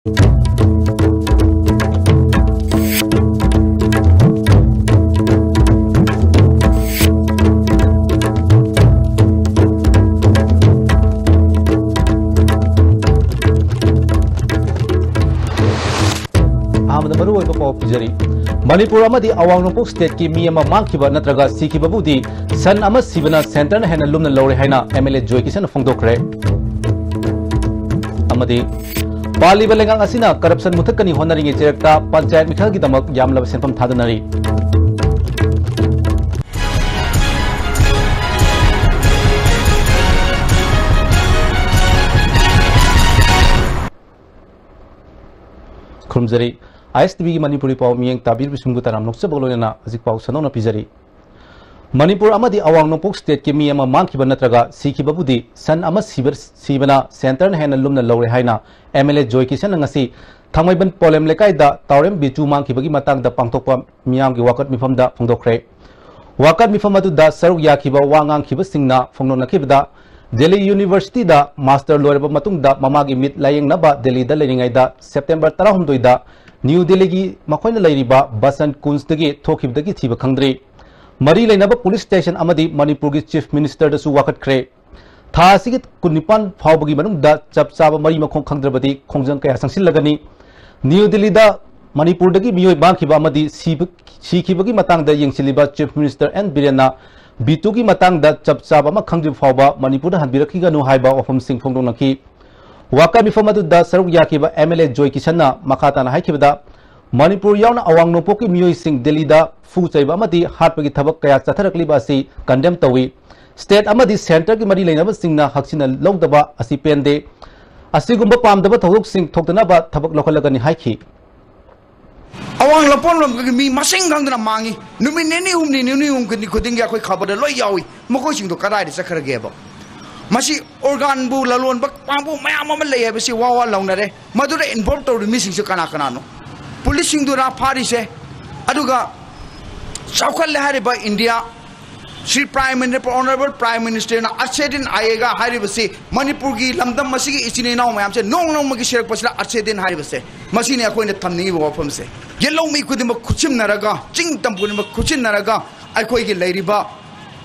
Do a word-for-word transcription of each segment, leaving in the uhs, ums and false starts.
ꯑꯍꯥꯟꯕꯗ ꯃꯔꯨꯑꯣꯏꯕ ꯄꯥꯎ ꯄꯤꯖꯔꯤ꯫ ꯃꯅꯤꯄꯨꯔ ꯑꯃꯗꯤ ꯑꯋꯥꯡ ꯅꯣꯡꯄꯣꯛ stateꯀꯤ ꯃꯤ ꯑꯃ ꯃꯥꯡꯈꯤꯕ ꯅꯠꯇ꯭ꯔꯒ ꯁꯤꯈꯤꯕꯕꯨꯗꯤ ꯁꯟ ꯑꯃ ꯁꯤꯕꯅ centreꯅ ꯍꯦꯟꯅ ꯂꯨꯝꯅ ꯂꯧꯔꯦ ꯍꯥꯏꯅ MLA ꯖꯣꯏ ꯀꯤꯁꯟꯅ ꯐꯣꯡꯗꯣꯛꯈ꯭ꯔꯦ꯫ ꯑꯃꯗꯤ ꯄꯥꯜꯂꯤꯕ ꯂꯩꯉꯥꯛ ꯑꯁꯤꯅ corruption ꯃꯨꯊꯠꯀꯅꯤ ꯍꯣꯠꯅꯔꯤꯉꯩ ꯆꯩꯔꯛꯇ ꯄꯟꯆꯥꯌꯠ ꯃꯤꯈꯜꯒꯤꯗꯃꯛ ꯌꯥꯝꯂꯕ ꯁꯦꯟꯐꯝ ꯊꯥꯗꯅꯔꯤ꯫ ꯈꯨꯔꯨꯝꯖꯔꯤ꯫ ISTVꯒꯤ ꯃꯅꯤꯄꯨꯔꯤ ꯄꯥꯎ ꯃꯤꯠꯌꯦꯡ ꯇꯥꯕꯤꯔꯤꯕꯁꯤꯡꯕꯨ ꯇꯔꯥꯝꯅ ꯑꯣꯛꯆꯕꯒ ꯂꯣꯏꯅꯅ ꯍꯧꯖꯤꯛ ꯄꯥꯎ ꯁꯟꯗꯣꯛꯅ ꯄꯤꯖꯔꯤ꯫ ꯃꯅꯤꯄꯨꯔ ꯑꯃꯗꯤ ꯑꯋꯥꯡ ꯅꯣꯡꯄꯣꯛ stateꯀꯤ ꯃꯤ ꯑꯃ ꯃꯥꯡꯈꯤꯕ ꯅꯠꯇ꯭ꯔꯒ ꯁꯤꯈꯤꯕꯕꯨꯗꯤ ꯁꯟ ꯑꯃ ꯁꯤꯕ, ꯁꯤꯕꯅ centreꯅ ꯍꯦꯟꯅ ꯂꯨꯝꯅ ꯂꯧꯔꯦ ꯍꯥꯏꯅ MLA ꯖꯣꯏ ꯀꯤꯁꯟꯅ ꯉꯁꯤ ꯊꯥꯡꯃꯩꯕꯟ ꯄꯣꯂꯦꯝ ꯂꯩꯀꯥꯏꯗ ꯇꯥꯎꯔꯦꯝ ꯕꯤꯆꯨ ꯃꯥꯡꯈꯤꯕꯒꯤ ꯃꯇꯥꯡꯗ ꯄꯥꯡꯊꯣꯛꯄ ꯃꯤꯌꯥꯝꯒꯤ ꯋꯥꯀꯠ ꯃꯤꯐꯝꯗ ꯐꯣꯡꯗꯣꯛꯈ꯭ꯔꯦ꯫ ꯋꯥꯀꯠ ꯃꯤꯐꯝ ꯑꯗꯨꯗ ꯁꯔꯨꯛ ꯌꯥꯈꯤꯕ ꯋꯥ ꯉꯥꯡꯈꯤꯕꯁꯤꯡꯅ ꯐꯣꯡꯗꯣꯛꯅꯈꯤꯕꯗ, ꯗꯦꯜꯂꯤ Universityꯗ master ꯂꯣꯏꯔꯕ ꯃꯇꯨꯡꯗ ꯃꯃꯥꯒꯤ ꯃꯤꯠ ꯂꯥꯌꯦꯡꯅꯕ ꯗꯦꯜꯂꯤꯗ ꯂꯩꯔꯤꯉꯩꯗ September ꯇꯔꯥꯍꯨꯝꯗꯣꯏꯗ ꯅ꯭ꯌꯨ ꯗꯦꯜꯂꯤꯒꯤ ꯃꯈꯣꯏꯅ ꯂꯩꯔꯤꯕ ꯕꯁꯟꯠ ꯀꯨꯟꯖꯇꯒꯤ ꯊꯣꯛꯈꯤꯕꯗꯒꯤ ꯊꯤꯕ ꯈꯪꯗ꯭ꯔꯤ꯫ ꯃꯔꯤ ꯂꯩꯅꯕ police station ꯑꯃꯗꯤ ꯃꯅꯤꯄꯨꯔꯒꯤ Chief Ministerꯗꯁꯨ ꯋꯥꯀꯠꯈ꯭ꯔꯦ꯫ ꯊꯥ ꯑꯁꯤꯒꯤ ꯀꯨꯟꯅꯤꯄꯥꯟ ꯐꯥꯎꯕꯒꯤ ꯃꯅꯨꯡꯗ ꯆꯞ ꯆꯥꯕ ꯃꯔꯤ ꯃꯈꯣꯡ ꯈꯪꯗ꯭ꯔꯕꯗꯤ ꯈꯣꯡꯖꯪ ꯀꯌꯥ ꯆꯪꯁꯤꯜꯂꯒꯅꯤ꯫ ꯅ꯭ꯌꯨ ꯗꯦꯜꯂꯤꯗ ꯃꯅꯤꯄꯨꯔꯗꯒꯤ ꯃꯤꯑꯣꯏ ꯃꯥꯡꯈꯤꯕ ꯑꯃꯗꯤ ꯁꯤꯕ, ꯁꯤꯈꯤꯕꯒꯤ ꯃꯇꯥꯡꯗ ꯌꯦꯡꯁꯤꯜꯂꯤꯕ Chief Minister ꯑꯦꯟ ꯕꯤꯔꯦꯟꯅ ꯕꯤꯇꯨꯒꯤ ꯃꯇꯥꯡꯗ ꯆꯞ ꯆꯥꯕ ꯑꯃ ꯈꯪꯗ꯭ꯔꯤꯕ ꯐꯥꯎꯕ ꯃꯅꯤꯄꯨꯔꯗ ꯍꯟꯕꯤꯔꯛꯈꯤꯒꯅꯨ ꯍꯥꯏꯕ ꯋꯥꯐꯝꯁꯤꯡ ꯐꯣꯡꯗꯣꯛꯅꯈꯤ꯫ ꯋꯥꯀꯠ ꯃꯤꯐꯝ ꯑꯗꯨꯗ ꯁꯔꯨꯛ ꯌꯥꯈꯤꯕ MLA ꯖꯣꯏ ꯀꯤꯁꯟꯅ ꯃꯈꯥ ꯇꯥꯅ ꯍꯥꯏꯈꯤꯕꯗ, ꯃꯅꯤꯄꯨꯔ ꯌꯥꯎꯅ ꯑꯋꯥꯡ ꯅꯣꯡꯄꯣꯛꯀꯤ ꯃꯤꯑꯣꯏꯁꯤꯡ ꯗꯦꯜꯂꯤꯗ ꯐꯨ ꯆꯩꯕ ꯑꯃꯗꯤ ꯍꯥꯠꯄꯒꯤ ꯊꯕꯛ ꯀꯌꯥ ꯆꯠꯊꯔꯛꯂꯤꯕ ꯑꯁꯤ condemn ꯇꯧꯏ꯫ State ꯑꯃꯗꯤ centreꯒꯤ ꯃꯔꯤ ꯂꯩꯅꯕꯁꯤꯡꯅ ꯍꯛꯆꯤꯟꯅ ꯂꯧꯗꯕ ꯑꯁꯤ ꯄꯦꯟꯗꯦ꯫ ꯑꯁꯤꯒꯨꯝꯕ ꯄꯥꯝꯗꯕ ꯊꯧꯗꯣꯛꯁꯤꯡ ꯊꯣꯛꯇꯅꯕ ꯊꯕꯛ ꯂꯧꯈꯠꯂꯒꯅꯤ ꯍꯥꯏꯈꯤ꯫ ꯑꯋꯥꯡ ꯂꯄꯣꯝ ꯂꯝꯒꯤ ꯃꯤ ꯃꯁꯤꯡ ꯈꯪꯗꯅ ꯃꯥꯡꯉꯤ꯫ ꯅꯨꯃꯤꯠ ꯅꯤꯅꯤ ꯍꯨꯝꯅꯤ, ꯅꯤꯅꯤ ꯍꯨꯝꯅꯤ ꯈꯨꯗꯤꯡꯒꯤ ꯑꯩꯈꯣꯏ ꯈꯕꯔꯗ ꯂꯣꯏ ꯌꯥꯎꯏ꯫ ꯃꯈꯣꯏꯁꯤꯡꯗꯣ ꯀꯗꯥꯏꯗ ꯆꯠꯈ꯭ꯔꯒꯦꯕ? ꯃꯁꯤ organꯕꯨ ꯂꯂꯣꯟꯕ ꯀꯥꯡꯕꯨ ꯃꯌꯥꯝ ꯑꯃ ꯂꯩ ꯍꯥꯏꯕꯁꯤ ꯋꯥ ꯋꯥ ꯂꯥꯎꯅꯔꯦ꯫ ꯃꯗꯨꯗ involve ꯇꯧꯔꯤꯕ ꯃꯤꯁꯤꯡꯁꯦ ꯀꯅꯥ ꯀꯅꯥꯅꯣ? Policeꯁꯤꯡꯗꯨꯔ ꯐꯥꯔꯤꯁꯦ? ꯑꯗꯨꯒ ꯆꯥꯎꯈꯠꯂꯦ ꯍꯥꯏꯔꯤꯕ India, Shri prime minister, honourable prime ꯃꯤꯅꯤꯁꯇꯔꯅ ꯑꯁꯦ ꯗꯤꯟ ꯑꯥꯌꯦꯒꯥ ꯍꯥꯏꯔꯤꯕꯁꯤ ꯃꯅꯤꯄꯨꯔꯒꯤ ꯂꯝꯗꯝ ꯑꯁꯤꯒꯤ ꯏꯆꯤꯟ ꯏꯅꯥꯎ ꯃꯌꯥꯝꯁꯦ ꯅꯣꯡ ꯅꯣꯡꯃꯒꯤ ꯁꯤꯔꯛꯄꯁꯤꯗ ꯑꯁꯦ ꯗꯤꯟ ꯍꯥꯏꯔꯤꯕꯁꯦ, ꯃꯁꯤꯅꯤ ꯑꯩꯈꯣꯏꯅ ꯊꯝꯅꯤꯡꯉꯤꯕ ꯋꯥꯐꯝꯁꯦ꯫ ꯌꯦꯜꯍꯧꯃꯤ ꯈꯨꯗꯤꯡꯃꯛ ꯈꯨꯠꯁꯤꯟꯅꯔꯒ, ꯆꯤꯡ ꯇꯝ ꯈꯨꯗꯤꯡꯃꯛ ꯈꯨꯠꯁꯤꯟꯅꯔꯒ, ꯑꯩꯈꯣꯏꯒꯤ ꯂꯩꯔꯤꯕ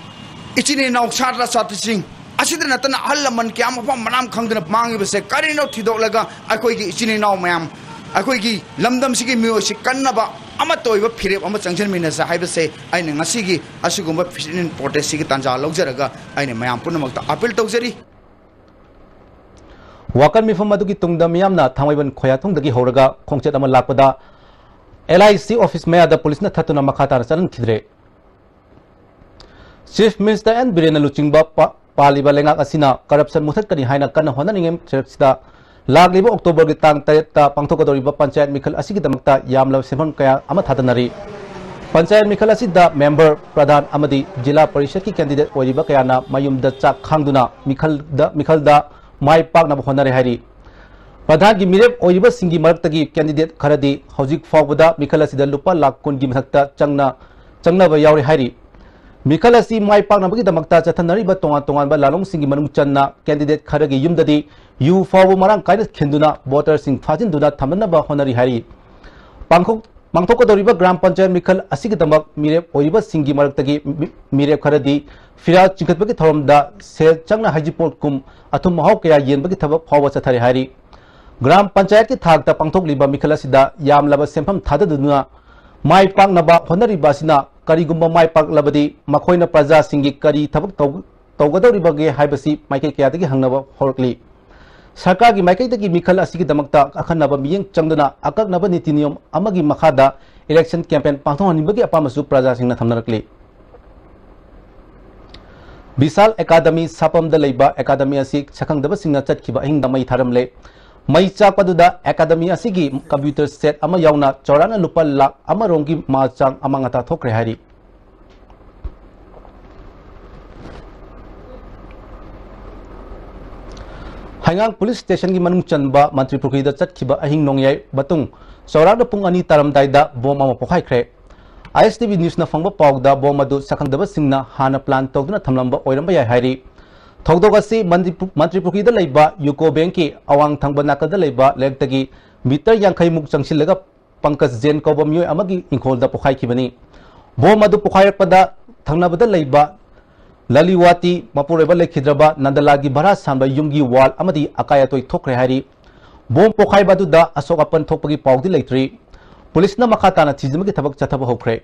ꯏꯆꯤꯟ ꯏꯅꯥꯎ ꯁꯥꯇ꯭ꯔ ꯁꯥꯇ꯭ꯔꯤꯁꯤꯡ ꯑꯁꯤꯗ ꯅꯠꯇꯅ ꯑꯍꯜ ꯂꯃꯟ ꯀꯌꯥ ꯃꯐꯝ ꯃꯔꯥꯡ ꯈꯪꯗꯅ ꯃꯥꯡꯉꯤꯕꯁꯦ ꯀꯔꯤꯅꯣ ꯊꯤꯗꯣꯛꯂꯒ ꯑꯩꯈꯣꯏꯒꯤ ꯏꯆꯤꯟ ꯏꯅꯥꯎ ꯃꯌꯥꯝ, ꯑꯩꯈꯣꯏꯒꯤ ꯂꯝꯗꯝꯁꯤꯒꯤ ꯃꯤꯑꯣꯏꯁꯤ ꯀꯟꯅꯕ ꯑꯃꯠꯇ ꯑꯣꯏꯕ ꯐꯤꯔꯦꯞ ꯑꯃ ꯆꯪꯁꯤꯟꯃꯤꯟꯅꯁꯦ ꯍꯥꯏꯕꯁꯦ ꯑꯩꯅ ꯉꯁꯤꯒꯤ ꯑꯁꯤꯒꯨꯝꯕ ꯁꯤꯠ ꯏꯟ ꯄ꯭ꯔꯣꯇꯦꯁꯁꯤꯒꯤ ꯇꯥꯟꯖꯥ ꯂꯧꯖꯔꯒ ꯑꯩꯅ ꯃꯌꯥꯝ ꯄꯨꯝꯅꯃꯛꯇ ꯑꯥꯄꯤꯜ ꯇꯧꯖꯔꯤ꯫ ꯋꯥꯀꯠ ꯃꯤꯐꯝ ꯑꯗꯨꯒꯤ ꯇꯨꯡꯗ ꯃꯤꯌꯥꯝꯅ ꯊꯥꯡꯃꯩꯕꯟ ꯈꯣꯌꯥꯊꯣꯡꯗꯒꯤ ꯍꯧꯔꯒ ꯈꯣꯡꯆꯠ ꯑꯃ ꯂꯥꯛꯄꯗ ꯑꯦꯜ ꯑꯥꯏ ꯁꯤ ꯑꯣꯐꯤꯁ ꯃꯌꯥꯗ ꯄꯨꯂꯤꯁꯅ ꯊꯠꯇꯨꯅ ꯃꯈꯥ ꯇꯥꯅ ꯆꯠꯍꯟꯈꯤꯗ꯭ꯔꯦ꯫ ꯆꯤꯐ ꯃꯤꯅꯤꯁꯇꯔ ꯑꯦꯟ ꯕꯤꯔꯦꯟꯅ ꯂꯨꯆꯤꯡꯕ ꯄꯥ-, ꯄꯥꯜꯂꯤꯕ ꯂꯩꯉꯥꯛ ꯑꯁꯤꯅ ꯀꯔꯞꯁꯟ ꯃꯨꯊꯠꯀꯅꯤ ꯍꯥꯏꯅ ꯀꯟꯅ ꯍꯣꯠꯅꯔꯤꯉꯩ ꯁꯔꯛꯁꯤꯗ ꯂꯥꯛꯂꯤꯕ ꯑꯣꯛꯇꯣꯕꯔꯒꯤ ꯇꯥꯡ ꯇꯔꯦꯠꯇ ꯄꯥꯡꯊꯣꯛꯀꯗꯧꯔꯤꯕ ꯄꯟꯆꯥꯌꯠ ꯃꯤꯈꯜ ꯑꯁꯤꯒꯤꯗꯃꯛꯇ ꯌꯥꯝꯂꯕ ꯁꯦꯟꯐꯝ ꯀꯌꯥ ꯑꯃ ꯊꯥꯗꯅꯔꯤ꯫ ꯄꯟꯆꯥꯌꯠ ꯃꯤꯈꯜ ꯑꯁꯤꯗ ꯃꯦꯝꯕꯔ, ꯄ꯭ꯔꯙꯥꯟ ꯑꯃꯗꯤ ꯖꯤꯂꯥ ꯄꯔꯤꯁꯠꯀꯤ ꯀꯦꯟꯗꯤꯗꯦꯠ ꯑꯣꯏꯔꯤꯕ ꯀꯌꯥꯅ ꯃꯌꯨꯝꯗ ꯆꯥꯛ ꯈꯥꯡꯗꯨꯅ ꯃꯤꯈꯜꯗ, ꯃꯤꯈꯜꯗ ꯃꯥꯏ ꯄꯥꯛꯅꯕ ꯍꯣꯠꯅꯔꯦ ꯍꯥꯏꯔꯤ꯫ ꯄ꯭ꯔꯙꯥꯟꯒꯤ ꯃꯤꯔꯦꯞ ꯑꯣꯏꯔꯤꯕꯁꯤꯡꯒꯤ ꯃꯔꯛꯇꯒꯤ ꯀꯦꯟꯗꯤꯗꯦꯠ ꯈꯔꯗꯤ ꯍꯧꯖꯤꯛ ꯐꯥꯎꯕꯗ ꯃꯤꯈꯜ ꯑꯁꯤꯗ ꯂꯨꯄꯥ ꯂꯥꯈ ꯀꯨꯟꯒꯤ ꯃꯊꯛꯇ ꯆꯪꯅ, ꯆꯪꯅꯕ ꯌꯥꯎꯔꯦ ꯍꯥꯏꯔꯤ꯫ ꯃꯤꯈꯜ ꯑꯁꯤ ꯃꯥꯏ ꯄꯥꯛꯅꯕꯒꯤꯗꯃꯛꯇ ꯆꯠꯊꯅꯔꯤꯕ ꯇꯣꯉꯥꯟ ꯇꯣꯉꯥꯟꯕ ꯂꯥꯂꯣꯡꯁꯤꯡꯒꯤ ꯃꯅꯨꯡ ꯆꯟꯅ ꯀꯦꯟꯗꯤꯗꯦꯠ ꯈꯔꯒꯤ ꯌꯨꯝꯗꯗꯤ ꯌꯨ ꯐꯥꯎꯕ ꯃꯔꯥꯡ ꯀꯥꯏꯅ ꯈꯤꯟꯗꯨꯅ ꯚꯣꯇꯔꯁꯤꯡ ꯐꯥꯖꯤꯟꯗꯨꯅ ꯊꯝꯅꯅꯕ ꯍꯣꯠꯅꯔꯤ ꯍꯥꯏꯔꯤ꯫ ꯄꯥꯡꯊꯣꯛ-, ꯄꯥꯡꯊꯣꯛꯀꯗꯧꯔꯤꯕ ꯒ꯭ꯔꯥꯝ ꯄꯟꯆꯥꯌꯠ ꯃꯤꯈꯜ ꯑꯁꯤꯒꯤꯗꯃꯛ ꯃꯤꯔꯦꯞ ꯑꯣꯏꯔꯤꯕꯁꯤꯡꯒꯤ ꯃꯔꯛꯇꯒꯤ ꯃꯤ-, ꯃꯤꯔꯦꯞ ꯈꯔꯗꯤ ꯐꯤꯔꯥ ꯆꯤꯡꯈꯠꯄꯒꯤ ꯊꯧꯔꯝꯗ ꯁꯦꯜ ꯆꯪꯅ ꯍꯩꯖꯤꯡꯄꯣꯠ ꯀꯨꯝ ꯑꯊꯨꯝ ꯑꯍꯥꯎ ꯀꯌꯥ ꯌꯦꯟꯕꯒꯤ ꯊꯕꯛ ꯐꯥꯎꯕ ꯆꯠꯊꯔꯤ ꯍꯥꯏꯔꯤ꯫ ꯒ꯭ꯔꯥꯝ ꯄꯟꯆꯥꯌꯠꯀꯤ ꯊꯥꯛꯇ ꯄꯥꯡꯊꯣꯛꯂꯤꯕ ꯃꯤꯈꯜ ꯑꯁꯤꯗ ꯌꯥꯝꯂꯕ ꯁꯦꯟꯐꯝ ꯊꯥꯗꯗꯨꯅ ꯃꯥꯏ ꯄꯥꯛꯅꯕ ꯍꯣꯠꯅꯔꯤꯕ ꯑꯁꯤꯅ ꯀꯔꯤꯒꯨꯝꯕ ꯃꯥꯏ ꯄꯥꯛꯂꯕꯗꯤ ꯃꯈꯣꯏꯅ ꯄ꯭ꯔꯖꯥꯁꯤꯡꯒꯤ ꯀꯔꯤ ꯊꯕꯛ ꯇꯧ-, ꯇꯧꯒꯗꯧꯔꯤꯕꯒꯦ ꯍꯥꯏꯕꯁꯤ ꯃꯥꯏꯀꯩ ꯀꯌꯥꯗꯒꯤ ꯍꯪꯅꯕ ꯍꯧꯔꯛꯂꯤ꯫ ꯁꯔꯀꯥꯔꯒꯤ ꯃꯥꯏꯀꯩꯗꯒꯤ ꯃꯤꯈꯜ ꯑꯁꯤꯒꯤꯗꯃꯛꯇ ꯑꯈꯟꯅꯕ ꯃꯤꯠꯌꯦꯡ ꯆꯪꯗꯨꯅ ꯑꯀꯛꯅꯕ ꯅꯤꯇꯤ ꯅꯤꯌꯣꯝ ꯑꯃꯒꯤ ꯃꯈꯥꯗ ꯏꯂꯦꯛꯁꯟ ꯀꯦꯝꯄꯦꯟ ꯄꯥꯡꯊꯣꯛꯍꯟꯅꯤꯡꯕꯒꯤ ꯑꯄꯥꯝꯕꯁꯨ ꯄ꯭ꯔꯖꯥꯁꯤꯡꯅ ꯊꯝꯅꯔꯛꯂꯤ꯫ ꯕꯤꯁꯥꯜ ꯑꯦꯀꯥꯗꯃꯤ ꯁꯥꯄꯝꯗ ꯂꯩꯕ ꯑꯦꯀꯥꯗꯃꯤ ꯑꯁꯤ ꯁꯛꯈꯪꯗꯕꯁꯤꯡꯅ ꯆꯠꯈꯤꯕ ꯑꯍꯤꯡꯗ ꯃꯩ ꯊꯥꯔꯝꯂꯦ꯫ ꯃꯩ ꯆꯥꯛꯄꯗꯨꯗ ꯑꯦꯀꯥꯗꯃꯤ ꯑꯁꯤꯒꯤ ꯀꯝꯄ꯭ꯌꯨꯇꯔ ꯁꯦꯠ ꯑꯃ ꯌꯥꯎꯅ ꯆꯥꯎꯔꯥꯛꯅ ꯂꯨꯄꯥ ꯂꯥꯈ ꯑꯃꯔꯣꯝꯒꯤ ꯃꯥꯜ ꯆꯥꯡ ꯑꯃꯥꯡ ꯑꯇꯥ ꯊꯣꯛꯈ꯭ꯔꯦ ꯍꯥꯏꯔꯤ꯫ ꯍꯩꯉꯥꯡ ꯄꯨꯂꯤꯁ ꯁ꯭ꯇꯦꯁꯟꯒꯤ ꯃꯅꯨꯡ ꯆꯟꯕ ꯃꯟꯇ꯭ꯔꯤ ꯄꯨꯈ꯭ꯔꯤꯗ ꯆꯠꯈꯤꯕ ꯑꯍꯤꯡ ꯅꯣꯡꯌꯥꯏ ꯃꯇꯨꯡ ꯆꯥꯎꯔꯥꯛꯅ ꯄꯨꯡ ꯑꯅꯤ ꯇꯥꯔꯝꯗꯥꯏꯗ ꯕꯣꯝ ꯑꯃ ꯄꯣꯈꯥꯏꯈ꯭ꯔꯦ꯫ ꯑꯥꯏ ꯑꯦꯁ ꯇꯤ ꯚꯤ ꯅ꯭ꯌꯨꯁꯅ ꯐꯪꯕ ꯄꯥꯎꯗ, ꯕꯣꯝ ꯑꯗꯨ ꯁꯛꯈꯪꯗꯕꯁꯤꯡꯅ ꯍꯥꯟꯅ ꯄ꯭ꯂꯥꯟ ꯇꯧꯗꯨꯅ ꯊꯝꯂꯝꯕ ꯑꯣꯏꯔꯝꯕ ꯌꯥꯏ ꯍꯥꯏꯔꯤ꯫ ꯊꯧꯗꯣꯛ ꯑꯁꯤ ꯃꯟꯇ꯭ꯔꯤ-, ꯃꯟꯇ꯭ꯔꯤꯄꯨꯈ꯭ꯔꯤꯗ ꯂꯩꯕ ꯌꯨꯀꯣ ꯕꯦꯡꯛꯀꯤ ꯑꯋꯥꯡ ꯊꯪꯕ ꯅꯥꯀꯜꯗ ꯂꯩꯕ ꯂꯩꯔꯛꯇꯒꯤ ꯃꯤꯇꯔ ꯌꯥꯡꯈꯩ ꯃꯨꯛ ꯆꯪꯁꯤꯜꯂꯒ ꯄꯪꯀꯖ ꯖꯦꯟ ꯀꯧꯕ ꯃꯤꯑꯣꯏ ꯑꯃꯒꯤ ꯏꯪꯈꯣꯜꯗ ꯄꯣꯈꯥꯏꯈꯤꯕꯅꯤ꯫ ꯕꯣꯝ ꯑꯗꯨ ꯄꯣꯈꯥꯏꯔꯛꯄꯗ ꯊꯪꯅꯕꯗ ꯂꯩꯕ ꯂꯂꯤꯋꯥꯇꯤ ꯃꯄꯨꯔꯣꯏꯕ ꯂꯩꯈꯤꯗ꯭ꯔꯕ ꯅꯟꯗꯂꯥꯒꯤ ꯚꯔꯥ ꯁꯥꯟꯕ ꯌꯨꯝꯒꯤ ꯋꯥꯜ ꯑꯃꯗꯤ ꯑꯀꯥꯏ ꯑꯇꯣꯏ ꯊꯣꯛꯈ꯭ꯔꯦ ꯍꯥꯏꯔꯤ꯫ ꯕꯣꯝ ꯄꯣꯈꯥꯏꯕ ꯑꯗꯨꯗ ꯑꯁꯣꯛ ꯑꯄꯟ ꯊꯣꯛꯄꯒꯤ ꯄꯥꯎꯗꯤ ꯂꯩꯇ꯭ꯔꯤ꯫ ꯄꯨꯂꯤꯁꯅ ꯃꯈꯥ ꯇꯥꯅ ꯊꯤꯖꯤꯟꯕꯒꯤ ꯊꯕꯛ ꯆꯠꯊꯕ ꯍꯧꯈ꯭ꯔꯦ꯫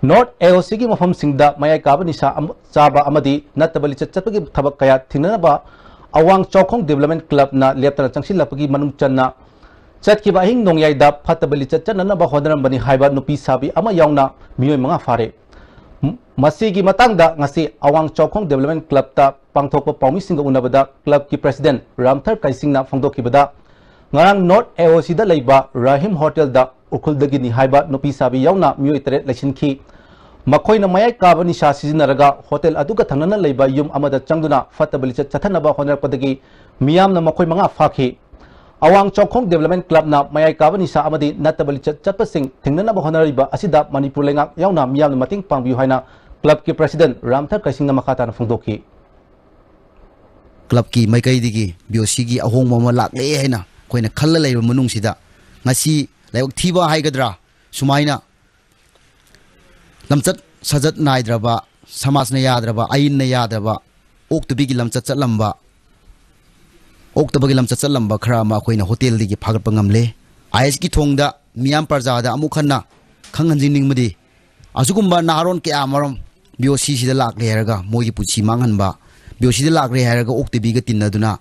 ꯅꯣꯔꯠ ꯑꯦ ꯑꯣ ꯁꯤꯒꯤ ꯃꯐꯝꯁꯤꯡꯗ ꯃꯌꯥꯏ ꯀꯥꯕ ꯅꯤꯁꯥ ꯑꯃ-, ꯆꯥꯕ ꯑꯃꯗꯤ ꯅꯠꯇꯕ ꯂꯤꯆꯠ ꯆꯠꯄꯒꯤ ꯊꯕꯛ ꯀꯌꯥ ꯊꯤꯡꯅꯅꯕ ꯑꯋꯥꯡ ꯆꯥꯎꯈꯣꯡ ꯗꯤꯕꯦꯂꯞꯃꯦꯟ ꯀ꯭ꯂꯕꯅ ꯂꯦꯞꯇꯅ ꯆꯪꯁꯤꯜꯂꯛꯄꯒꯤ ꯃꯅꯨꯡ ꯆꯟꯅ ꯆꯠꯈꯤꯕ ꯑꯍꯤꯡ ꯅꯣꯡꯌꯥꯏꯗ ꯐꯠꯇꯕ ꯂꯤꯆꯠ ꯆꯠꯅꯅꯕ ꯍꯣꯠꯅꯔꯝꯕꯅꯤ ꯍꯥꯏꯕ ꯅꯨꯄꯤ ꯁꯥꯕꯤ ꯑꯃ ꯌꯥꯎꯅ ꯃꯤꯑꯣꯏ ꯃꯉꯥ ꯐꯥꯔꯦ꯫ ꯝ-, ꯃꯁꯤꯒꯤ ꯃꯇꯥꯡꯗ ꯉꯁꯤ ꯑꯋꯥꯡ ꯆꯥꯎꯈꯣꯡ ꯗꯤꯕꯦꯂꯞꯃꯦꯟ ꯀ꯭ꯂꯕꯇ ꯄꯥꯡꯊꯣꯛꯄ ꯄꯥꯎꯃꯤꯁꯤꯡꯒ ꯎꯅꯕꯗ ꯀ꯭ꯂꯕꯀꯤ ꯄ꯭ꯔꯦꯁꯤꯗꯦꯟꯠ ꯔꯥꯝꯊꯔ ꯀꯩꯁꯤꯡꯅ ꯐꯣꯡꯗꯣꯛꯈꯤꯕꯗ, ꯉꯔꯥꯡ ꯅꯣꯔꯠ ꯑꯦ ꯑꯣ ꯁꯤꯗ ꯂꯩꯕ ꯔꯥꯍꯤꯝ ꯍꯣꯇꯦꯜꯗ ꯎꯈ꯭ꯔꯨꯜꯗꯒꯤꯅꯤ ꯍꯥꯏꯕ ꯅꯨꯄꯤ ꯁꯥꯕꯤ ꯌꯥꯎꯅ ꯃꯤꯑꯣꯏ ꯇꯔꯦꯠ ꯂꯩꯁꯤꯟꯈꯤ꯫ ꯃꯈꯣꯏꯅ ꯃꯌꯥꯏ ꯀꯥꯕ ꯅꯤꯁꯥ ꯁꯤꯖꯤꯟꯅꯔꯒ ꯍꯣꯇꯦꯜ ꯑꯗꯨꯒ ꯊꯪꯅꯅ ꯂꯩꯕ ꯌꯨꯝ ꯑꯃꯗ ꯆꯪꯗꯨꯅ ꯐꯠꯇꯕ ꯂꯤꯆꯠ ꯆꯠꯊꯅꯕ ꯍꯣꯠꯅꯔꯛꯄꯗꯒꯤ ꯃꯤꯌꯥꯝꯅ ꯃꯈꯣꯏ ꯃꯉꯥ ꯐꯥꯈꯤ꯫ ꯑꯋꯥꯡ ꯆꯥꯎꯈꯣꯡ ꯗꯤꯕꯦꯂꯞꯃꯦꯟ ꯀ꯭ꯂꯕꯅ ꯃꯌꯥꯏ ꯀꯥꯕ ꯅꯤꯁꯥ ꯑꯃꯗꯤ ꯅꯠꯇꯕ ꯂꯤꯆꯠ ꯆꯠꯄꯁꯤꯡ ꯊꯤꯡꯅꯅꯕ ꯍꯣꯠꯅꯔꯤꯕ ꯑꯁꯤꯗ ꯃꯅꯤꯄꯨꯔ ꯂꯩꯉꯥꯛ ꯌꯥꯎꯅ ꯃꯤꯌꯥꯝꯅ ꯃꯇꯦꯡ ꯄꯥꯡꯕꯤꯌꯨ ꯍꯥꯏꯅ ꯀ꯭ꯂꯕꯀꯤ ꯄ꯭ꯔꯦꯁꯤꯗꯦꯟꯠ ꯔꯥꯝꯊꯔ ꯀꯩꯁꯤꯡꯅ ꯃꯈꯥ ꯇꯥꯅ ꯐꯣꯡꯗꯣꯛꯈꯤ꯫ ꯀ꯭ꯂꯕꯀꯤ ꯃꯥꯏꯀꯩꯗꯒꯤ ꯕꯤ ꯑꯣ ꯁꯤꯒꯤ ꯑꯍꯣꯡꯕ ꯑꯃ ꯂꯥꯛꯂꯦ ꯍꯥꯏꯅ ꯑꯩꯈꯣꯏꯅ ꯈꯜꯂ ꯂꯩꯔꯕ ꯃꯅꯨꯡꯁꯤꯗ, ꯉꯁꯤ ꯂꯥꯏꯕꯛ ꯊꯤꯕ ꯍꯥꯏꯒꯗ꯭ꯔꯥ, ꯁꯨꯃꯥꯏꯅ ꯂꯝꯆꯠ ꯁꯥꯖꯠ ꯅꯥꯏꯗ꯭ꯔꯕ, ꯁꯃꯥꯖꯅ ꯌꯥꯗ꯭ꯔꯕ, ꯑꯥꯏꯟꯅ ꯌꯥꯗ꯭ꯔꯕ, ꯑꯣꯛꯇꯕꯤꯒꯤ ꯂꯝꯆꯠ ꯆꯠꯂꯝꯕ, ꯑꯣꯛꯇꯕꯒꯤ ꯂꯝꯆꯠ ꯆꯠꯂꯝꯕ ꯈꯔ ꯑꯃ ꯑꯩꯈꯣꯏꯅ ꯍꯣꯇꯦꯜꯗꯒꯤ ꯐꯥꯒꯠꯄ ꯉꯝꯂꯦ꯫ ꯑꯥꯏ ꯑꯦꯁꯀꯤ ꯊꯣꯡꯗ ꯃꯤꯌꯥꯝ ꯄ꯭ꯔꯖꯥꯗ ꯑꯃꯨꯛ ꯍꯟꯅ ꯈꯪꯍꯟꯖꯅꯤꯡꯕꯗꯤ, ꯑꯁꯤꯒꯨꯝꯕ ꯅꯍꯥꯔꯣꯟ ꯀꯌꯥ ꯑꯃꯔꯣꯝ ꯕꯤ ꯑꯣ ꯁꯤꯁꯤꯗ ꯂꯥꯛꯂꯦ ꯍꯥꯏꯔꯒ ꯃꯣꯏꯒꯤ ꯄꯨꯟꯁꯤ ꯃꯥꯡꯍꯟꯕ, ꯕꯤ ꯑꯣ ꯁꯤꯗ ꯂꯥꯛꯂꯦ ꯍꯥꯏꯔꯒ ꯑꯣꯛꯇꯕꯤꯒ ꯇꯤꯟꯅꯗꯨꯅ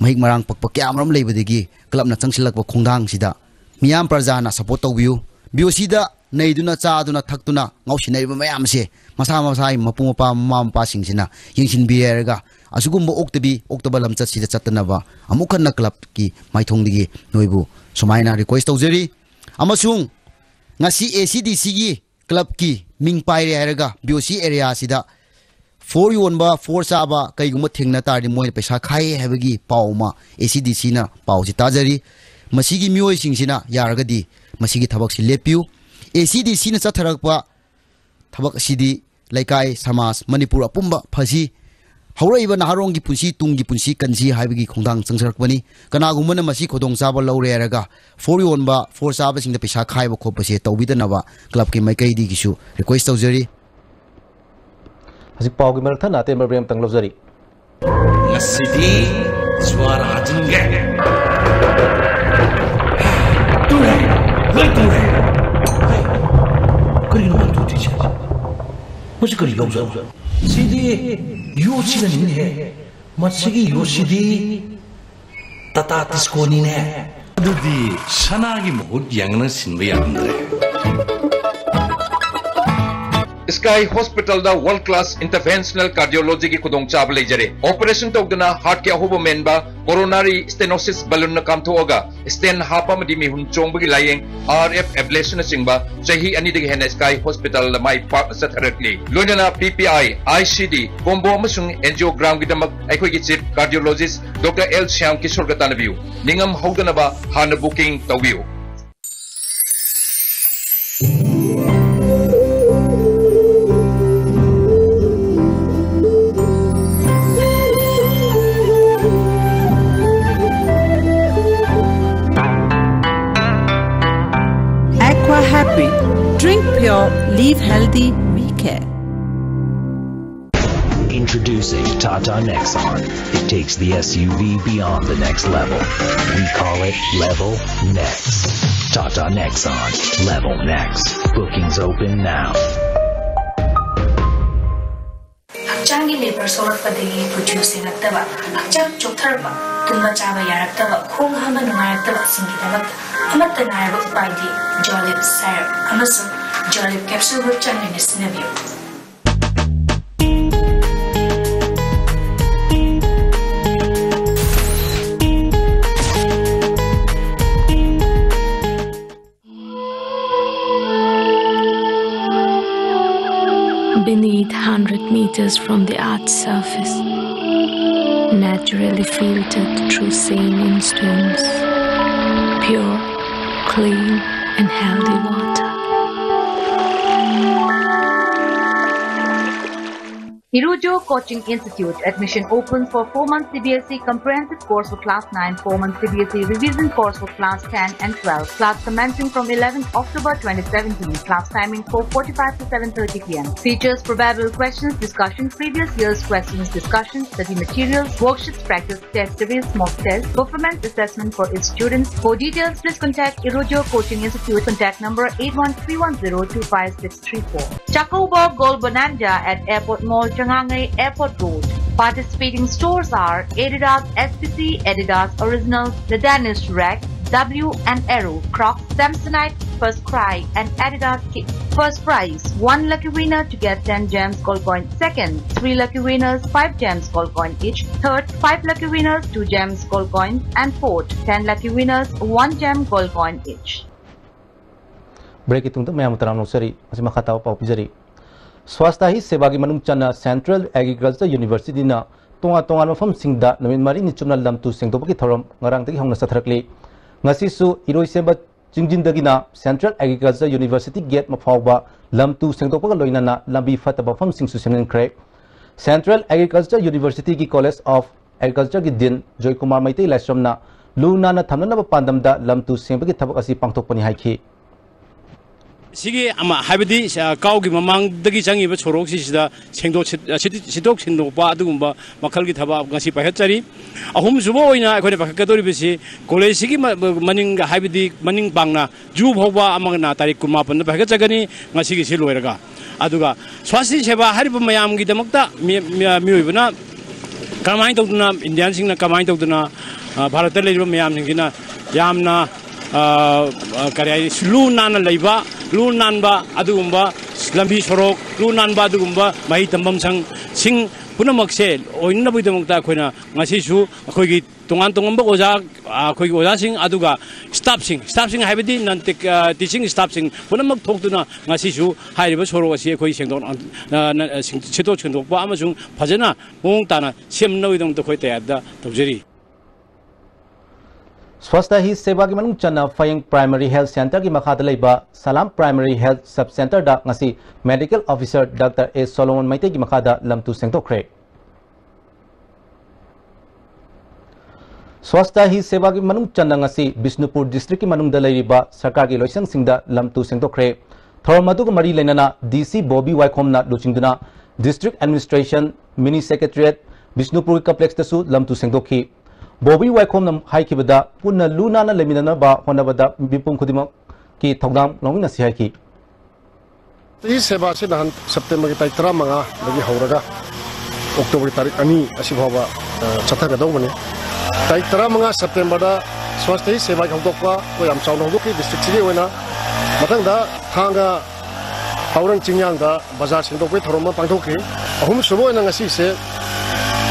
ꯃꯍꯤꯛ ꯃꯔꯥꯡ ꯄꯛꯄ ꯀꯌꯥ ꯑꯃꯔꯣꯝ ꯂꯩꯕꯗꯒꯤ ꯀ꯭ꯂꯕꯅ ꯆꯪꯁꯤꯜꯂꯛꯄ ꯈꯣꯡꯊꯥꯡꯁꯤꯗ ꯃꯤꯌꯥꯝ ꯄ꯭ꯔꯖꯥꯅ ꯁꯄꯣꯔꯠ ꯇꯧꯕꯤꯌꯨ꯫ ꯕꯤ ꯑꯣ ꯁꯤꯗ ꯅꯩꯗꯨꯅ, ꯆꯥꯗꯨꯅ, ꯊꯛꯇꯨꯅ ꯉꯥꯎꯁꯤꯟꯅꯔꯤꯕ ꯃꯌꯥꯝꯁꯦ ꯃꯁꯥ ꯃꯁꯥꯒꯤ ꯃꯄꯨ ꯃꯄꯥ, ꯃꯃꯥ ꯃꯄꯥꯁꯤꯡꯁꯤꯅ ꯌꯦꯡꯁꯤꯟꯕꯤꯔꯦ ꯍꯥꯏꯔꯒ ꯑꯁꯤꯒꯨꯝꯕ ꯑꯣꯛꯇꯕꯤ, ꯑꯣꯛꯇꯕ ꯂꯝꯆꯠꯁꯤꯗ ꯆꯠꯇꯅꯕ ꯑꯃꯨꯛ ꯍꯟꯅ ꯀ꯭ꯂꯕꯀꯤ ꯃꯥꯏꯊꯣꯡꯗꯒꯤ ꯅꯣꯏꯕꯨ ꯁꯨꯃꯥꯏꯅ ꯔꯤꯀ꯭ꯋꯦꯁ ꯇꯧꯖꯔꯤ꯫ ꯑꯃꯁꯨꯡ ꯉꯁꯤ ꯑꯦ ꯁꯤ ꯗꯤ ꯁꯤꯒꯤ ꯀ꯭ꯂꯕꯀꯤ ꯃꯤꯡ ꯄꯥꯏꯔꯦ ꯍꯥꯏꯔꯒ ꯕꯤ ꯑꯣ ꯁꯤ ꯑꯦꯔꯤꯌꯥꯁꯤꯗ ꯐꯣꯔ ꯌꯣꯟꯕ, ꯐꯣꯔ ꯆꯥꯕ ꯀꯩꯒꯨꯝꯕ ꯊꯦꯡꯅ ꯇꯥꯔꯗꯤ ꯃꯣꯏꯅ ꯄꯩꯁꯥ ꯈꯥꯏꯌꯦ ꯍꯥꯏꯕꯒꯤ ꯄꯥꯎ ꯑꯃ ꯑꯦ ꯁꯤ ꯗꯤ ꯁꯤꯅ ꯄꯥꯎꯁꯤ ꯇꯥꯖꯔꯤ꯫ ꯃꯁꯤꯒꯤ ꯃꯤꯑꯣꯏꯁꯤꯡꯁꯤꯅ ꯌꯥꯔꯒꯗꯤ ꯃꯁꯤꯒꯤ ꯊꯕꯛꯁꯤ ꯂꯦꯞꯄꯤꯌꯨ꯫ ꯑꯦ ꯁꯤ ꯗꯤ ꯁꯤꯅ ꯆꯠꯊꯔꯛꯄ ꯊꯕꯛ ꯑꯁꯤꯗꯤ ꯂꯩꯀꯥꯏ, ꯁꯃꯥꯖ, ꯃꯅꯤꯄꯨꯔ ꯑꯄꯨꯝꯕ ꯐꯁꯤ, ꯍꯧꯔꯛꯏꯕ ꯅꯍꯥꯔꯣꯟꯒꯤ ꯄꯨꯟꯁꯤ, ꯇꯨꯡꯒꯤ ꯄꯨꯟꯁꯤ ꯀꯟꯁꯤ ꯍꯥꯏꯕꯒꯤ ꯈꯣꯡꯊꯥꯡ ꯆꯪꯖꯔꯛꯄꯅꯤ꯫ ꯀꯅꯥꯒꯨꯝꯕꯅ ꯃꯁꯤ ꯈꯨꯗꯣꯡꯆꯥꯕ ꯂꯧꯔꯦ ꯍꯥꯏꯔꯒ ꯐꯣꯔ ꯌꯣꯟꯕ, ꯐꯣꯔ ꯆꯥꯕꯁꯤꯡꯗ ꯄꯩꯁꯥ ꯈꯥꯏꯕ ꯈꯣꯠꯄꯁꯦ ꯇꯧꯕꯤꯗꯅꯕ ꯀ꯭ꯂꯕꯀꯤ ꯃꯥꯏꯀꯩꯗꯒꯤꯁꯨ ꯔꯤꯀ꯭ꯋꯦꯁ ꯇꯧꯖꯔꯤ꯫ ꯍꯧꯖꯤꯛ ꯄꯥꯎꯒꯤ ꯃꯔꯛ ꯊꯠꯅ ꯑꯇꯦꯟꯕ ꯕ꯭ꯔꯦꯛ ꯑꯃꯇꯪ ꯂꯧꯖꯔꯤ꯫ ꯉꯁꯤꯗꯤ ꯖ꯭ꯋꯥꯔ ꯍꯥꯖꯤꯟꯒꯦ꯫ ꯇꯨꯔꯦ, ꯂꯣꯏ ꯇꯨꯔꯦ꯫ ꯍꯩ, ꯀꯔꯤꯅꯣ ꯃꯥꯅ ꯇꯨꯗ꯭ꯔꯤꯁꯦ? ꯃꯁꯤ ꯀꯔꯤ ꯂꯧꯖꯥꯠꯅꯣ? ꯁꯤꯗꯤ ꯌꯣꯠꯁꯤꯅꯅꯤꯅꯦꯍꯦ꯫ ꯃꯁꯤꯒꯤ ꯌꯣꯠꯁꯤꯗꯤ ꯇꯥꯇꯥ ꯇꯤꯁꯀꯣꯅꯤꯅꯦ꯫ ꯑꯗꯨꯗꯤ ꯁꯅꯥꯒꯤ ꯃꯍꯨꯠ ꯌꯥꯡꯅ ꯁꯤꯟꯕ ꯌꯥꯔꯝꯗ꯭ꯔꯦ꯫ ꯁ꯭ꯀꯥꯏ ꯍꯣꯁꯄꯤꯇꯥꯜꯗ ꯋꯥꯔꯜꯗ ꯀ꯭ꯂꯥꯁ ꯏꯟꯇꯔꯚꯦꯟꯁꯅꯦꯜ ꯀꯥꯔꯗꯤꯑꯣꯂꯣꯖꯤꯒꯤ ꯈꯨꯗꯣꯡꯆꯥꯕ ꯂꯩꯖꯔꯦ꯫ ꯑꯣꯄꯔꯦꯁꯟ ꯇꯧꯗꯅ ꯍꯥꯔꯠꯀꯤ ꯑꯍꯣꯕ ꯃꯦꯟꯕ, ꯀꯣꯔꯣꯅꯥꯔꯤ ꯁ꯭ꯇꯦꯅꯣꯁꯤꯁ ꯕꯂꯨꯟꯅ ꯀꯥꯝꯊꯣꯛꯑꯒ ꯁ꯭ꯇꯦꯟ ꯍꯥꯞꯄ ꯑꯃꯗꯤ ꯃꯤꯍꯨꯟ ꯆꯣꯡꯕꯒꯤ ꯂꯥꯌꯦꯡ, ꯑꯥꯔ ꯑꯦꯐ ꯑꯦꯕ꯭ꯂꯦꯁꯟꯅꯆꯤꯡꯕ ꯆꯍꯤ ꯑꯅꯤꯗꯒꯤ ꯍꯦꯟꯅ ꯁ꯭ꯀꯥꯏ ꯍꯣꯁꯄꯤꯇꯥꯜꯗ ꯃꯥꯏ ꯄꯥꯛꯅ ꯆꯠꯊꯔꯛꯂꯤ꯫ ꯂꯣꯏꯅꯅ ꯄꯤ P I, I C D, combo ꯑꯃꯁꯨꯡ ꯑꯦꯟꯖꯤꯑꯣꯒ꯭ꯔꯥꯝꯒꯤꯗꯃꯛ ꯑꯩꯈꯣꯏꯒꯤ ꯆꯤꯐ ꯀꯥꯔꯗꯤꯑꯣꯂꯣꯖꯤꯁ ꯗꯣꯛꯇꯔ ꯑꯦꯜ ꯁ꯭ꯌꯥꯝ ꯀꯤꯁꯣꯔꯒ ꯇꯥꯟꯅꯕꯤꯌꯨ꯫ ꯅꯤꯡꯉꯝ ꯍꯧꯗꯅꯕ ꯍꯥꯟꯅ ꯕꯨꯀꯤꯡ ꯇꯧꯕꯤꯌꯨ꯫ Aqua Happy. Drink pure, live healthy, we care. Introducing Tata Nexon. It takes the S U V beyond the next level. We call it Level Next. Tata Nexon. Level Next. Bookings open now. ꯍꯛꯆꯥꯡꯒꯤ labour ꯁꯣꯛꯂꯛꯄꯗꯒꯤ ꯀꯨꯆꯨ ꯁꯦꯡꯂꯛꯇꯕ, ꯍꯛꯆꯥꯡ ꯆꯣꯛꯊꯔꯛꯄ, ꯇꯨꯝꯕ ꯆꯥꯕ ꯌꯥꯔꯛꯇꯕ, ꯈꯣꯡ ꯍꯥꯝꯕ ꯅꯨꯡꯉꯥꯏꯔꯛꯇꯕꯁꯤꯡꯒꯤꯗꯃꯛꯇ ꯑꯃꯠꯇ ꯉꯥꯏꯔꯕ ꯎꯄꯥꯏꯗꯤ ꯖꯣꯂꯤꯞ ꯁꯥꯏꯔꯞ ꯑꯃꯁꯨꯡ ꯖꯣꯂꯤꯞ ꯀꯦꯞꯁꯨꯜꯕꯨ ꯆꯥꯡ ꯅꯥꯏꯅ ꯁꯤꯖꯤꯟꯅꯕꯤꯌꯨ꯫ Beneath, hundred meters from the earth's surface, naturally filtered through saline stones, pure, clean, and healthy water. Irujo Coaching Institute. Admission open for four months C B S E comprehensive course for class nine, four months C B S E revision course for class ten and twelve. Class commencing from eleventh October twenty seventeen. Class timing four forty-five to seven thirty p m. Features: probable questions discussion, previous year's questions discussion, study materials, worksheets, practice test series, mock test, performance assessment for its students. For details, please contact Irujo Coaching Institute. Contact number eight one three one zero two five six three four. Chacoba Gold Bonanza at Airport Mall, Changangei Airport Road. Participating stores are Adidas, S P C, Adidas Original, The Danish Rack, W and Arrow, Crocs, Samsonite, First Cry, and Adidas Kids. First prize, one lucky winner to get ten gems gold coin. Second, three lucky winners, five gems gold coin each. Third, five lucky winners, two gems gold coin. And fourth, ten lucky winners, one gem gold coin each. Break ꯇꯨꯡꯗ ꯃꯌꯥꯝ ꯇꯔꯥꯝꯅ ꯑꯣꯛꯆꯔꯤ꯫ ꯃꯁꯤ ꯃꯈꯥ ꯇꯥꯕ ꯄꯥꯎ ꯄꯤꯖꯔꯤ꯫ ꯁ꯭ꯋꯥꯁꯊ ꯍꯤ ꯁꯦꯕꯥꯒꯤ ꯃꯅꯨꯡ ꯆꯟꯅ Central Agriculture University ꯅ ꯇꯣꯉꯥꯟ ꯇꯣꯉꯥꯟꯕ ꯃꯐꯝꯁꯤꯡꯗ ꯅꯨꯃꯤꯠ ꯃꯔꯤꯅꯤ ꯆꯨꯞꯅ ꯂꯝ ꯇꯨ ꯁꯦꯡꯗꯣꯛꯄꯒꯤ ꯊꯧꯔꯝ ꯉꯔꯥꯡꯗꯒꯤ ꯍꯧꯅ ꯆꯠꯊꯔꯛꯂꯤ꯫ ꯉꯁꯤꯁꯨ ꯏꯔꯣꯏꯁꯦꯝꯕ ꯆꯤꯡꯖꯤꯟꯗꯒꯤꯅ Central Agriculture University gate ꯐꯥꯎꯕ ꯂꯝ ꯇꯨ ꯁꯦꯡꯗꯣꯛꯄꯒ ꯂꯣꯏꯅꯅ ꯂꯝꯕꯤ ꯐꯠꯇꯕ ꯃꯐꯝꯁꯤꯡꯁꯨ ꯁꯦꯝꯖꯤꯟꯈ꯭ꯔꯦ꯫ Central Agriculture University ꯒꯤ College of Agriculture ꯒꯤ Dean ꯖꯣꯏꯀꯨꯃꯥꯔ ꯃꯩꯇꯩ ꯂꯥꯏꯁ꯭ꯔꯝꯅ ꯂꯨ ꯅꯥꯟꯅ ꯊꯝꯅꯅꯕ ꯄꯥꯟꯗꯝꯗ ꯂꯝ ꯇꯨ ꯁꯦꯡꯕꯒꯤ ꯊꯕꯛ ꯑꯁꯤ ꯄꯥꯡꯊꯣꯛꯄꯅꯤ ꯍꯥꯏꯈꯤ꯫ ꯁꯤꯒꯤ ꯑꯃ ꯍꯥꯏꯕꯗꯤ, ꯑ, ꯀꯥꯎꯒꯤ ꯃꯃꯥꯡꯗꯒꯤ ꯆꯪꯉꯤꯕ ꯁꯣꯔꯣꯛꯁꯤꯁꯤꯗ ꯁꯦꯡꯗꯣꯛ ꯁꯤꯠ-, ꯑ, ꯁꯤꯠ-, ꯁꯤꯠꯇꯣꯛ ꯁꯤꯟꯗꯣꯛꯄ ꯑꯗꯨꯒꯨꯝꯕ ꯃꯈꯜꯒꯤ ꯊꯕꯛ ꯉꯁꯤ ꯄꯥꯏꯈꯠꯆꯔꯤ꯫ ꯑꯍꯨꯝꯁꯨꯕ ꯑꯣꯏꯅ ꯑꯩꯈꯣꯏꯅ ꯄꯥꯏꯈꯠꯀꯗꯧꯔꯤꯕꯁꯤ ꯀꯣꯂꯦꯖꯁꯤꯒꯤ ꯃ-, ꯃꯅꯤꯡ ꯍꯥꯏꯕꯗꯤ ꯃꯅꯤꯡ ꯄꯥꯡꯅ ꯖꯨ ꯐꯥꯎꯕ ꯑꯃꯅ ꯇꯥꯔꯤꯛ ꯀꯨꯟꯃꯥꯄꯟꯗ ꯄꯥꯏꯈꯠꯆꯒꯅꯤ, ꯉꯁꯤꯒꯤꯁꯤ ꯂꯣꯏꯔꯒ꯫ ꯑꯗꯨꯒ ꯁ꯭ꯋꯥꯁꯇꯤ ꯁꯦꯕꯥ ꯍꯥꯏꯔꯤꯕ ꯃꯌꯥꯝꯒꯤꯗꯃꯛꯇ ꯃꯤ-, ꯃꯤ-, ꯃꯤꯑꯣꯏꯕꯅ ꯀꯔꯝꯍꯥꯏꯅ ꯇꯧꯗꯅ, ꯏꯟꯗꯤꯌꯥꯟꯁꯤꯡꯅ ꯀꯃꯥꯏꯅ ꯇꯧꯗꯅ, ꯑ, ꯚꯥꯔꯠꯇ ꯂꯩꯔꯤꯕ ꯃꯌꯥꯝꯁꯤꯡꯁꯤꯅ ꯌꯥꯝꯅ, ꯑ, ꯑ, ꯀꯔꯤ ꯍꯥꯏꯅꯤ, ꯂꯨ ꯅꯥꯟꯅ ꯂꯩꯕ, ꯂꯨ ꯅꯥꯟꯕ ꯑꯗꯨꯒꯨꯝꯕ ꯂꯝꯕꯤ ꯁꯣꯔꯣꯛ, ꯂꯨ ꯅꯥꯟꯕ ꯑꯗꯨꯒꯨꯝꯕ ꯃꯍꯩ ꯇꯝꯐꯝ ꯁꯪꯁꯤꯡ ꯄꯨꯝꯅꯃꯛꯁꯦ ꯑꯣꯏꯅꯅꯕꯒꯤꯗꯃꯛꯇ ꯑꯩꯈꯣꯏꯅ ꯉꯁꯤꯁꯨ ꯑꯩꯈꯣꯏꯒꯤ ꯇꯣꯉꯥꯟ ꯇꯣꯉꯥꯟꯕ ꯑꯣꯖꯥ, ꯑ, ꯑꯩꯈꯣꯏꯒꯤ ꯑꯣꯖꯥꯁꯤꯡ, ꯑꯗꯨꯒ staff ꯁꯤꯡ, staff ꯁꯤꯡ ꯍꯥꯏꯕꯗꯤ non tech, ꯑ, teaching staff ꯁꯤꯡ ꯄꯨꯝꯅꯃꯛ ꯊꯣꯛꯇꯨꯅ ꯉꯁꯤꯁꯨ ꯍꯥꯏꯔꯤꯕ ꯁꯣꯔꯣꯛ ꯑꯁꯤ ꯑꯩꯈꯣꯏ ꯁꯦꯡꯗꯣꯛ, ꯑ, ꯑ, ꯁꯦꯡ-, ꯁꯤꯠꯇꯣꯛ ꯁꯦꯡꯗꯣꯛꯄ ꯑꯃꯁꯨꯡ ꯐꯖꯅ ꯃꯑꯣꯡ ꯇꯥꯅ ꯁꯦꯝꯅꯕꯒꯤꯗꯃꯛꯇ ꯑꯩꯈꯣꯏ ꯇꯌꯥꯔꯤꯗ ꯇꯧꯖꯔꯤ꯫ ꯁ꯭ꯋꯥꯁꯊ ꯍꯤ ꯁꯦꯕꯥꯒꯤ ꯃꯅꯨꯡ ꯆꯟꯅ ꯐꯌꯦꯡ ꯄ꯭ꯔꯥꯏꯃꯔꯤ ꯍꯦꯜꯊ ꯁꯦꯟꯇꯔꯒꯤ ꯃꯈꯥꯗ ꯂꯩꯕ ꯁꯂꯥꯝ ꯄ꯭ꯔꯥꯏꯃꯔꯤ ꯍꯦꯜꯊ ꯁꯕ ꯁꯦꯟꯇꯔꯗ ꯉꯁꯤ ꯃꯦꯗꯤꯀꯦꯜ ꯑꯣꯐꯤꯁꯔ ꯗꯥꯛꯇꯔ ꯑꯦ ꯁꯣꯂꯣꯃꯣꯟ ꯃꯩꯇꯩꯒꯤ ꯃꯈꯥꯗ ꯂꯝ ꯇꯨ ꯁꯦꯡꯗꯣꯛꯈ꯭ꯔꯦ꯫ ꯁ꯭ꯋꯥꯁꯊ ꯍꯤ ꯁꯦꯕꯥꯒꯤ ꯃꯅꯨꯡ ꯆꯟꯅ ꯉꯁꯤ ꯕꯤꯁꯅꯨꯄꯨꯔ ꯗꯤꯁꯇ꯭ꯔꯤꯛꯀꯤ ꯃꯅꯨꯡꯗ ꯂꯩꯔꯤꯕ ꯁꯔꯀꯥꯔꯒꯤ ꯂꯣꯏꯁꯪꯁꯤꯡꯗ ꯂꯝ ꯇꯨ ꯁꯦꯡꯗꯣꯛꯈ꯭ꯔꯦ꯫ ꯊꯧꯔꯝ ꯑꯗꯨꯒ ꯃꯔꯤ ꯂꯩꯅꯅ ꯗꯤ ꯁꯤ ꯕꯣꯕꯤ ꯋꯥꯏꯈꯣꯝꯅ ꯂꯨꯆꯤꯡꯗꯨꯅ ꯗꯤꯁꯇ꯭ꯔꯤꯛ ꯑꯦꯗꯃꯤꯅꯤꯁꯇ꯭ꯔꯦꯁꯟ, ꯃꯤꯅꯤ ꯁꯦꯀ꯭ꯔꯦꯇꯔꯤꯌꯦꯠ, ꯕꯤꯁꯅꯨꯄꯨꯔ ꯀꯝꯄ꯭ꯂꯦꯛꯁꯇꯁꯨ ꯂꯝ ꯇꯨ ꯁꯦꯡꯗꯣꯛꯈꯤ꯫ ꯕꯣꯕꯤ ꯋꯥꯏꯈꯣꯝꯅ ꯍꯥꯏꯈꯤꯕꯗ, ꯄꯨꯟꯅ ꯂꯨ ꯅꯥꯟꯅ ꯂꯩꯃꯤꯟꯅꯅꯕ ꯍꯣꯠꯅꯕꯗ ꯃꯤꯄꯨꯝ ꯈꯨꯗꯤꯡꯃꯛꯀꯤ ꯊꯧꯗꯥꯡ ꯂꯧꯃꯤꯟꯅꯁꯤ ꯍꯥꯏꯈꯤ꯫ ꯁꯤ ꯁꯦꯕꯥꯁꯤ ꯅꯍꯥꯟ ꯁꯦꯞꯇꯦꯝꯕꯔꯒꯤ ꯇꯥꯔꯤꯛ ꯇꯔꯥꯃꯉꯥꯗꯒꯤ ꯍꯧꯔꯒ ꯑꯣꯛꯇꯣꯕꯔꯒꯤ ꯇꯥꯔꯤꯛ ꯑꯅꯤ ꯑꯁꯤ ꯐꯥꯎꯕ, ꯑ, ꯆꯠꯊꯒꯗꯧꯕꯅꯤ꯫ ꯇꯥꯔꯤꯛ ꯇꯔꯥꯃꯉꯥ ꯁꯦꯞꯇꯦꯝꯕꯔꯗ ꯁ꯭ꯋꯥꯁꯊ ꯍꯤ ꯁꯦꯕꯥꯒꯤ ꯍꯧꯗꯣꯛꯄ ꯑꯩꯈꯣꯏ ꯌꯥꯝ ꯆꯥꯎꯅ ꯍꯧꯗꯣꯛꯈꯤ ꯗꯤꯁꯇ꯭ꯔꯤꯛꯁꯤꯒꯤ ꯑꯣꯏꯅ꯫ ꯃꯊꯪꯗ ꯊꯥꯡꯒ ꯐꯥꯎꯔꯪ ꯆꯤꯡꯌꯥꯡꯗ ꯕꯖꯥꯔ ꯁꯦꯡꯗꯣꯛꯄꯒꯤ ꯊꯧꯔꯝ ꯑꯃ ꯄꯥꯡꯊꯣꯛꯈꯤ꯫ ꯑꯍꯨꯝꯁꯨꯕ ꯑꯣꯏꯅ ꯉꯁꯤꯁꯦ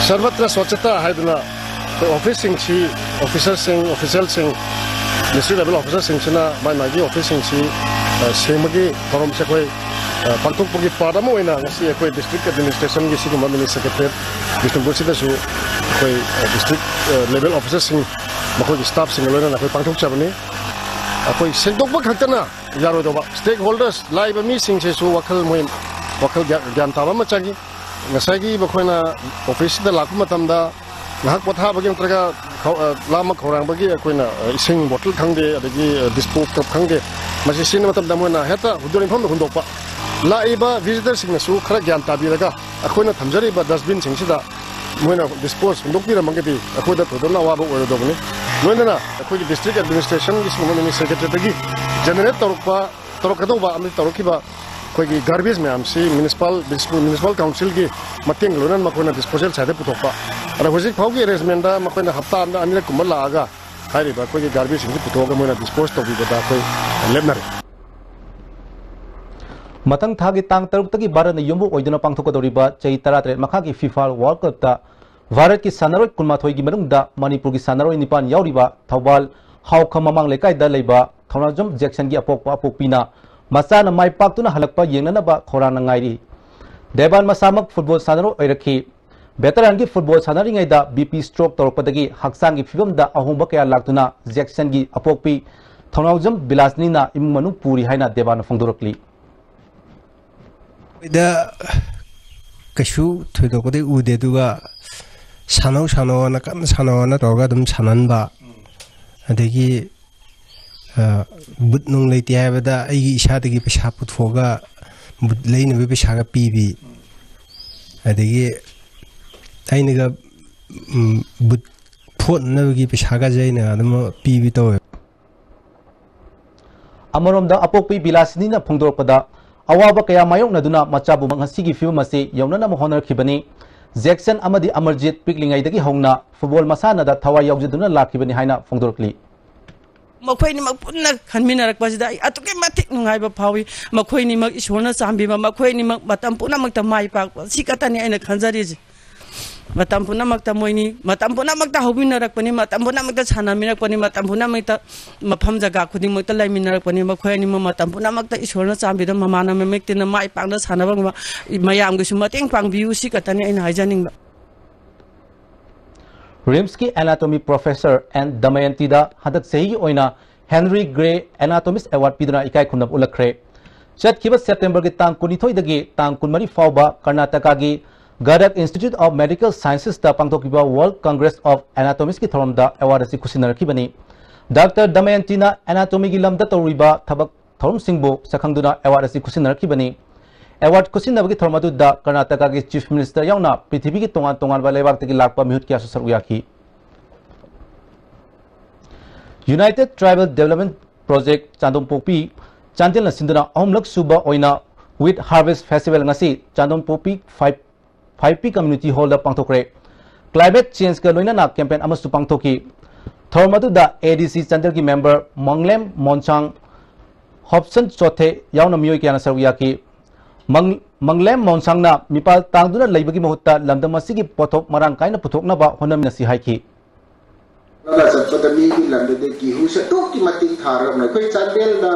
ꯁꯔꯕꯇ꯭ꯔ ꯁ꯭ꯋꯥꯆꯇꯥ ꯍꯥꯏꯗꯨꯅ ꯑꯩꯈꯣꯏ ꯑꯣꯐꯤꯁꯁꯤꯡꯁꯤ, ꯑꯣꯐꯤꯁꯔꯁꯤꯡ, ꯑꯣꯐꯤꯁꯤꯌꯦꯜꯁꯤꯡ, ꯗꯤꯁꯇ꯭ꯔꯤꯛ ꯂꯦꯚꯦꯜ ꯑꯣꯐꯤꯁꯔꯁꯤꯡꯁꯤꯅ ꯃꯥꯒꯤ ꯃꯥꯒꯤ ꯑꯣꯐꯤꯁꯁꯤꯡꯁꯤ, ꯑ, ꯁꯦꯡꯕꯒꯤ ꯊꯧꯔꯝꯁꯦ ꯑꯩꯈꯣꯏ, ꯑ, ꯄꯥꯡꯊꯣꯛꯄꯒꯤ ꯄꯥꯔꯠ ꯑꯃ ꯑꯣꯏꯅ ꯉꯁꯤ ꯑꯩꯈꯣꯏ ꯗꯤꯁꯇ꯭ꯔꯤꯛ ꯑꯦꯗꯃꯤꯅꯤꯁꯇ꯭ꯔꯦꯁꯟꯒꯤ ꯁꯤꯒꯨꯝꯕ ꯃꯤꯅꯤ ꯁꯦꯀ꯭ꯔꯦꯇꯔꯤꯌꯦꯠ ꯕꯤꯁꯅꯨꯄꯨꯔꯁꯤꯗꯁꯨ ꯑꯩꯈꯣꯏ, ꯑ, ꯗꯤꯁꯇ꯭ꯔꯤꯛ, ꯑ, ꯂꯦꯚꯦꯜ ꯑꯣꯐꯤꯁꯔꯁꯤꯡ, ꯃꯈꯣꯏꯒꯤ ꯁ꯭ꯇꯥꯐꯁꯤꯡꯒ ꯂꯣꯏꯅꯅ ꯑꯩꯈꯣꯏ ꯄꯥꯡꯊꯣꯛꯆꯕꯅꯤ꯫ ꯑꯩꯈꯣꯏ ꯁꯦꯡꯗꯣꯛꯄ ꯈꯛꯇꯅ ꯌꯥꯔꯣꯏꯗꯧꯕ, ꯁ꯭ꯇꯦꯛ ꯍꯣꯜꯗꯔꯁ, ꯂꯥꯛꯏꯕ ꯃꯤꯁꯤꯡꯁꯤꯁꯨ ꯋꯥꯈꯜ ꯃꯣꯏ, ꯋꯥꯈꯜ ꯒ꯭ꯌꯥꯟ, ꯒ꯭ꯌꯥꯟ ꯇꯥꯕ ꯑꯃ ꯆꯪꯏ꯫ ꯉꯁꯥꯏꯒꯤ ꯃꯈꯣꯏꯅ ꯑꯣꯐꯤꯁꯁꯤꯗ ꯂꯥꯛꯄ ꯃꯇꯝꯗ ꯉꯥꯏꯍꯥꯛ ꯄꯣꯊꯥꯕꯒꯤ ꯅꯠꯇ꯭ꯔꯒ ꯈꯧ-, ꯑ, ꯂꯥꯝꯕ ꯈꯧꯔꯥꯡꯕꯒꯤ ꯑꯩꯈꯣꯏꯅ, ꯑ, ꯏꯁꯤꯡ ꯕꯣꯇꯜ ꯈꯪꯗꯦ, ꯑꯗꯒꯤ, ꯑ, ꯗꯤꯁꯄꯣ ꯀꯞ ꯈꯪꯗꯦ, ꯃꯁꯤ ꯁꯤꯖꯤꯟꯅꯕ ꯃꯇꯝꯗ ꯃꯣꯏꯅ ꯍꯦꯛꯇ ꯍꯨꯟꯗꯣꯛ ꯃꯐꯝꯗ ꯍꯨꯟꯗꯣꯛꯄ꯫ ꯂꯥꯛꯏꯕ ꯚꯤꯖꯤꯇꯔꯁꯤꯡꯅꯁꯨ ꯈꯔ ꯒ꯭ꯌꯥꯟ ꯇꯥꯕꯤꯔꯒ ꯑꯩꯈꯣꯏꯅ ꯊꯝꯖꯔꯤꯕ ꯗꯁꯕꯤꯟꯁꯤꯡꯁꯤꯗ ꯃꯣꯏꯅ ꯗꯤꯁꯄꯣꯖ ꯍꯨꯟꯗꯣꯛꯄꯤꯔꯝꯃꯒꯗꯤ ꯑꯩꯈꯣꯏꯗ ꯊꯣꯏꯗꯣꯛꯅ ꯑꯋꯥꯕ ꯑꯣꯏꯔꯣꯏꯗꯧꯕꯅꯤ꯫ ꯂꯣꯏꯅꯅ ꯑꯩꯈꯣꯏꯒꯤ ꯗꯤꯁꯇ꯭ꯔꯤꯛ ꯑꯦꯗꯃꯤꯅꯤꯁꯇ꯭ꯔꯦꯁꯟꯒꯤ ꯁꯤꯒꯨꯝꯕ ꯃꯤꯅꯤ ꯁꯦꯀ꯭ꯔꯦꯇꯔꯤꯌꯦꯠꯇꯒꯤ ꯖꯦꯅꯦꯔꯦꯠ ꯇꯧꯔꯛꯄ, ꯇꯧꯔꯛꯀꯗꯧꯕ ꯑꯃꯗꯤ ꯇꯧꯔꯛꯈꯤꯕ ꯑꯩꯈꯣꯏꯒꯤ ꯒꯥꯔꯕꯦꯖ ꯃꯌꯥꯝꯁꯤ ꯃ꯭ꯌꯨꯅꯤꯁꯤꯄꯥꯜ, ꯃ꯭ꯌꯨꯅꯤꯁꯤꯄꯥꯜ ꯀꯥꯎꯟꯁꯤꯜꯒꯤ ꯃꯇꯦꯡ ꯂꯣꯏꯅꯅ ꯃꯈꯣꯏꯅ ꯗꯤꯁꯄꯣꯖꯦꯜ ꯁꯥꯏꯠꯇ ꯄꯨꯊꯣꯛꯄ꯫ ꯑꯗ ꯍꯧꯖꯤꯛ ꯐꯥꯎꯒꯤ ꯑꯦꯔꯦꯟꯖꯃꯦꯟꯗ ꯃꯈꯣꯏꯅ ꯍꯞꯇꯥ ꯑꯃꯗ ꯑꯅꯤꯔꯛ ꯀꯨꯝꯕ ꯂꯥꯛꯑꯒ ꯍꯥꯏꯔꯤꯕ ꯑꯩꯈꯣꯏꯒꯤ ꯒꯥꯔꯕꯦꯖꯁꯤꯡꯁꯤ ꯄꯨꯊꯣꯛꯑꯒ ꯃꯣꯏꯅ ꯗꯤꯁꯄꯣꯖ ꯇꯧꯕꯤꯕꯗ ꯑꯩꯈꯣꯏ ꯂꯦꯞꯅꯔꯦ꯫ ꯃꯊꯪ ꯊꯥꯒꯤ ꯇꯥꯡ ꯇꯔꯨꯛꯇꯒꯤ ꯚꯥꯔꯠꯅ ꯌꯨꯝꯕꯨ ꯑꯣꯏꯗꯨꯅ ꯄꯥꯡꯊꯣꯛꯀꯗꯧꯔꯤꯕ ꯆꯍꯤ ꯇꯔꯥꯇꯔꯦꯠ ꯃꯈꯥꯒꯤ ꯐꯤꯐꯥ ꯋꯥꯔꯜꯗ ꯀꯞꯇ ꯚꯥꯔꯠꯀꯤ ꯁꯥꯟꯅꯔꯣꯏ ꯀꯨꯟꯃꯥꯊꯣꯏꯒꯤ ꯃꯅꯨꯡꯗ ꯃꯅꯤꯄꯨꯔꯒꯤ ꯁꯥꯟꯅꯔꯣꯏ ꯅꯤꯄꯥꯟ ꯌꯥꯎꯔꯤꯕ ꯊꯧꯕꯥꯜ ꯍꯥꯎꯈꯝ ꯃꯃꯥꯡ ꯂꯩꯀꯥꯏꯗ ꯂꯩꯕ ꯊꯧꯅꯥꯖꯝ ꯖꯦꯛꯁꯟꯒꯤ ꯑꯄꯣꯛꯄ ꯑꯄꯣꯛꯄꯤꯅ ꯃꯆꯥꯅ ꯃꯥꯏ ꯄꯥꯛꯇꯨꯅ ꯍꯜꯂꯛꯄ ꯌꯦꯡꯅꯅꯕ ꯈꯧꯔꯥꯡꯅ ꯉꯥꯏꯔꯤ꯫ ꯗꯦꯕꯥꯟ ꯃꯁꯥꯃꯛ ꯐꯨꯠꯕꯣꯜ ꯁꯥꯟꯅꯔꯣꯏ ꯑꯣꯏꯔꯛꯈꯤ꯫ ꯚꯦꯇꯔꯥꯟꯒꯤ ꯐꯨꯠꯕꯣꯜ ꯁꯥꯟꯅꯔꯤꯉꯩꯗ ꯕꯤ ꯄꯤ ꯁ꯭ꯇ꯭ꯔꯣꯛ ꯇꯧꯔꯛꯄꯗꯒꯤ ꯍꯛꯆꯥꯡꯒꯤ ꯐꯤꯕꯝꯗ ꯑꯍꯣꯡꯕ ꯀꯌꯥ ꯂꯥꯛꯇꯨꯅ ꯖꯦꯛꯁꯟꯒꯤ ꯑꯄꯣꯛꯄꯤ ꯊꯧꯅꯥꯎꯖꯝ ꯕꯤꯂꯥꯁꯤꯅꯤꯅ ꯏꯃꯨꯡ ꯃꯅꯨꯡ ꯄꯨꯔꯤ ꯍꯥꯏꯅ ꯗꯦꯕꯥꯅ ꯐꯣꯡꯗꯣꯔꯛꯂꯤ꯫ ꯑꯩꯈꯣꯏꯗ ꯀꯩꯁꯨ ꯊꯣꯏꯗꯣꯛꯄꯗꯤ ꯎꯗꯦ, ꯑꯗꯨꯒ ꯁꯥꯟꯅꯧ ꯁꯥꯟꯅꯧꯑꯅ, ꯀꯟꯅ ꯁꯥꯟꯅꯧꯑꯅ ꯇꯧꯔꯒ ꯑꯗꯨꯝ ꯁꯥꯟꯅꯍꯟꯕ꯫ ꯑꯗꯒꯤ ꯕꯨꯠ ꯅꯨꯡ ꯂꯩꯇꯦ ꯍꯥꯏꯕꯗ ꯑꯩꯒꯤ ꯏꯁꯥꯗꯒꯤ ꯄꯩꯁꯥ ꯄꯨꯊꯣꯛꯑꯒ ꯕꯨꯠ ꯂꯩꯅꯕꯒꯤ ꯄꯩꯁꯥꯒ ꯄꯤꯕꯤ꯫ ꯑꯗꯒꯤ ꯑꯩꯅꯒ ꯕꯨꯠ ꯐꯣꯠꯅꯅꯕꯒꯤ ꯄꯩꯁꯥꯒꯁꯦ ꯑꯩꯅ ꯑꯗꯨꯝ ꯄꯤꯕꯤ ꯇꯧꯋꯦ꯫ ꯑꯃꯔꯣꯝꯗ ꯑꯄꯣꯛꯄꯤ ꯕꯤꯂꯥꯁꯤꯅꯤꯅ ꯐꯣꯡꯗꯣꯔꯛꯄꯗ, ꯑꯋꯥꯕ ꯀꯌꯥ ꯃꯥꯌꯣꯛꯅꯗꯨꯅ ꯃꯆꯥꯕꯨ ꯉꯁꯤꯒꯤ ꯐꯤꯕꯝ ꯑꯁꯤ ꯌꯧꯅꯅꯕ ꯍꯣꯠꯅꯔꯛꯈꯤꯕꯅꯤ꯫ ꯖꯦꯛꯁꯟ ꯑꯃꯗꯤ ꯑꯃꯔꯖꯤꯠ ꯄꯤꯛꯂꯤꯉꯩꯗꯒꯤ ꯍꯧꯅ ꯐꯨꯠꯕꯣꯜ ꯃꯁꯥꯟꯅꯗ ꯊꯋꯥꯏ ꯌꯥꯎꯖꯗꯨꯅ ꯂꯥꯛꯈꯤꯕꯅꯤ ꯍꯥꯏꯅ ꯐꯣꯡꯗꯣꯔꯛꯂꯤ꯫ ꯃꯈꯣꯏꯅꯤꯃꯛ ꯄꯨꯟꯅ ꯈꯟꯃꯤꯟꯅꯔꯛꯄꯁꯤꯗ ꯑꯩ ꯑꯗꯨꯛꯀꯤ ꯃꯇꯤꯛ ꯅꯨꯡꯉꯥꯏꯕ ꯐꯥꯎꯏ꯫ ꯃꯈꯣꯏꯅꯤꯃꯛ ꯏꯁꯣꯔꯅ ꯆꯥꯟꯕꯤꯕ, ꯃꯈꯣꯏꯅꯤꯃꯛ ꯃꯇꯝ ꯄꯨꯝꯅꯃꯛꯇ ꯃꯥꯏ ꯄꯥꯛꯄ, ꯁꯤ ꯈꯛꯇꯅꯤ ꯑꯩꯅ ꯈꯟꯖꯔꯤꯁꯦ꯫ ꯃꯇꯝ ꯄꯨꯝꯅꯃꯛꯇ ꯃꯣꯏꯅꯤ, ꯃꯇꯝ ꯄꯨꯝꯅꯃꯛꯇ ꯍꯧꯃꯤꯟꯅꯔꯛꯄꯅꯤ, ꯃꯇꯝ ꯄꯨꯝꯅꯃꯛꯇ ꯁꯥꯟꯅꯃꯤꯟꯅꯔꯛꯄꯅꯤ, ꯃꯇꯝ ꯄꯨꯝꯅꯃꯛꯇ ꯃꯐꯝ ꯖꯒꯥ ꯈꯨꯗꯤꯡꯃꯛꯇ ꯂꯩꯃꯤꯟꯅꯔꯛꯄꯅꯤ꯫ ꯃꯈꯣꯏ ꯑꯅꯤꯃꯛ ꯃꯇꯝ ꯄꯨꯝꯅꯃꯛꯇ ꯏꯁꯣꯔꯅ ꯆꯥꯟꯕꯤꯗꯨꯅ ꯃꯃꯥꯟꯅꯕ ꯃꯦꯛꯇꯅ ꯃꯥꯏ ꯄꯥꯛꯅ ꯁꯥꯟꯅꯕ ꯉꯝꯕ, ꯃꯌꯥꯝꯒꯤꯁꯨ ꯃꯇꯦꯡ ꯄꯥꯡꯕꯤꯌꯨ, ꯁꯤ ꯈꯛꯇꯅꯤ ꯑꯩꯅ ꯍꯥꯏꯖꯅꯤꯡꯕ꯫ ꯔꯤꯝꯁꯀꯤ ꯑꯦꯅꯥꯇꯣꯃꯤ ꯄ꯭ꯔꯣꯐꯦꯁꯔ ꯑꯦꯟ ꯗꯃꯌꯟꯇꯤꯗ ꯍꯟꯗꯛ ꯆꯍꯤꯒꯤ ꯑꯣꯏꯅ ꯍꯦꯟꯔꯤ ꯒ꯭ꯔꯦ ꯑꯦꯅꯥꯇꯣꯃꯤꯁ ꯑꯦꯋꯥꯔꯗ ꯄꯤꯗꯨꯅ ꯏꯀꯥꯏ ꯈꯨꯝꯅꯕ ꯎꯠꯂꯛꯈ꯭ꯔꯦ꯫ ꯆꯠꯈꯤꯕ ꯁꯦꯞꯇꯦꯝꯕꯔꯒꯤ ꯇꯥꯡ ꯀꯨꯟꯅꯤꯊꯣꯏꯗꯒꯤ ꯇꯥꯡ ꯀꯨꯟꯃꯔꯤ ꯐꯥꯎꯕ ꯀꯔꯅꯥꯇꯀꯥꯒꯤ ꯒꯗꯛ ꯏꯟꯁꯇꯤꯇ꯭ꯌꯨꯠ ꯑꯣꯐ ꯃꯦꯗꯤꯀꯦꯜ ꯁꯥꯏꯟꯁꯦꯁꯇ ꯄꯥꯡꯊꯣꯛꯈꯤꯕ ꯋꯥꯔꯜꯗ ꯀꯪꯒ꯭ꯔꯦꯁ ꯑꯣꯐ ꯑꯦꯅꯥꯇꯣꯃꯤꯁꯀꯤ ꯊꯧꯔꯝꯗ ꯑꯦꯋꯥꯔꯗ ꯑꯁꯤ ꯈꯨꯠꯁꯤꯟꯅꯔꯛꯈꯤꯕꯅꯤ꯫ ꯗꯥꯛꯇꯔ ꯗꯃꯌꯟꯇꯤꯅ ꯑꯦꯅꯥꯇꯣꯃꯤꯒꯤ ꯂꯝꯗ ꯇꯧꯔꯤꯕ ꯊꯕꯛ ꯊꯧꯔꯝꯁꯤꯡꯕꯨ ꯁꯛꯈꯪꯗꯨꯅ ꯑꯦꯋꯥꯔꯗ ꯑꯁꯤ ꯈꯨꯠꯁꯤꯟꯅꯔꯛꯈꯤꯕꯅꯤ꯫ ꯑꯦꯋꯥꯔꯗ ꯈꯨꯠꯁꯤꯟꯅꯕꯒꯤ ꯊꯧꯔꯝ ꯑꯗꯨꯗ ꯀꯔꯅꯥꯇꯀꯥꯒꯤ ꯆꯤꯐ ꯃꯤꯅꯤꯁꯇꯔ ꯌꯥꯎꯅ ꯄ꯭ꯔꯤꯊꯤꯕꯤꯒꯤ ꯇꯣꯉꯥꯟ ꯇꯣꯉꯥꯟꯕ ꯂꯩꯕꯥꯛꯇꯒꯤ ꯂꯥꯛꯄ ꯃꯤꯍꯨꯠ ꯀꯌꯥꯁꯨ ꯁꯔꯨꯛ ꯌꯥꯈꯤ꯫ ꯌꯨꯅꯥꯏꯇꯦꯗ ꯇ꯭ꯔꯥꯏꯕꯦꯜ ꯗꯦꯕꯂꯞꯃꯦꯟ ꯄ꯭ꯔꯣꯖꯦꯛ ꯆꯥꯟꯗꯣꯝꯄꯣꯛꯄꯤ ꯆꯥꯟꯗꯦꯜꯅ ꯁꯤꯟꯗꯨꯅ ꯑꯍꯨꯝꯂꯛ ꯁꯨꯕ ꯑꯣꯏꯅ ꯋꯤꯠ ꯍꯥꯔꯚꯦꯁ ꯐꯦꯁꯇꯤꯚꯦꯜ ꯉꯁꯤ ꯆꯥꯟꯗꯣꯝꯄꯣꯛꯄꯤ ꯐꯥꯏꯚ ꯐꯥꯏꯚ ꯄꯤ ꯀꯝꯃ꯭ꯌꯨꯅꯤꯇꯤ ꯍꯣꯜꯗ ꯄꯥꯡꯊꯣꯛꯈ꯭ꯔꯦ꯫ ꯀ꯭ꯂꯥꯏꯃꯦꯠ ꯆꯦꯟꯖꯀ ꯂꯣꯏꯅꯅ ꯀꯦꯝꯄꯦꯟ ꯑꯃꯁꯨ ꯄꯥꯡꯊꯣꯛꯈꯤ꯫ ꯊꯧꯔꯝ ꯑꯗꯨꯗ ꯑꯦ ꯗꯤ ꯁꯤ ꯆꯥꯟꯗꯦꯜꯒꯤ ꯃꯦꯝꯕꯔ ꯃꯪꯂꯦꯝ ꯃꯣꯟꯁꯥꯡ, ꯍꯣꯞꯁꯟ ꯆꯣꯊꯦ ꯌꯥꯎꯅ ꯃꯤꯑꯣꯏ ꯀꯌꯥꯅ ꯁꯔꯨꯛ ꯌꯥꯈꯤ꯫ ꯃꯪ-, ꯃꯪꯂꯦꯝ ꯃꯣꯟꯁꯥꯡꯅ ꯃꯤꯄꯥꯜ ꯇꯥꯡꯗꯨꯅ ꯂꯩꯕꯒꯤ ꯃꯍꯨꯠꯇ ꯂꯝꯗꯝ ꯑꯁꯤꯒꯤ ꯄꯣꯠꯊꯣꯛ ꯃꯔꯥꯡ ꯀꯥꯏꯅ ꯄꯨꯊꯣꯛꯅꯕ ꯍꯣꯠꯅꯃꯤꯟꯅꯁꯤ ꯍꯥꯏꯈꯤ꯫ ꯂꯝꯗ ꯆꯠꯄꯗ ꯃꯤꯒꯤ ꯂꯝꯗꯗꯤ ꯒꯤꯍꯨꯁꯦ ꯑꯗꯨꯛꯀꯤ ꯃꯇꯤꯛ ꯊꯥꯔꯕꯅꯦ꯫ ꯑꯩꯈꯣꯏ ꯆꯥꯟꯗꯦꯜꯗ,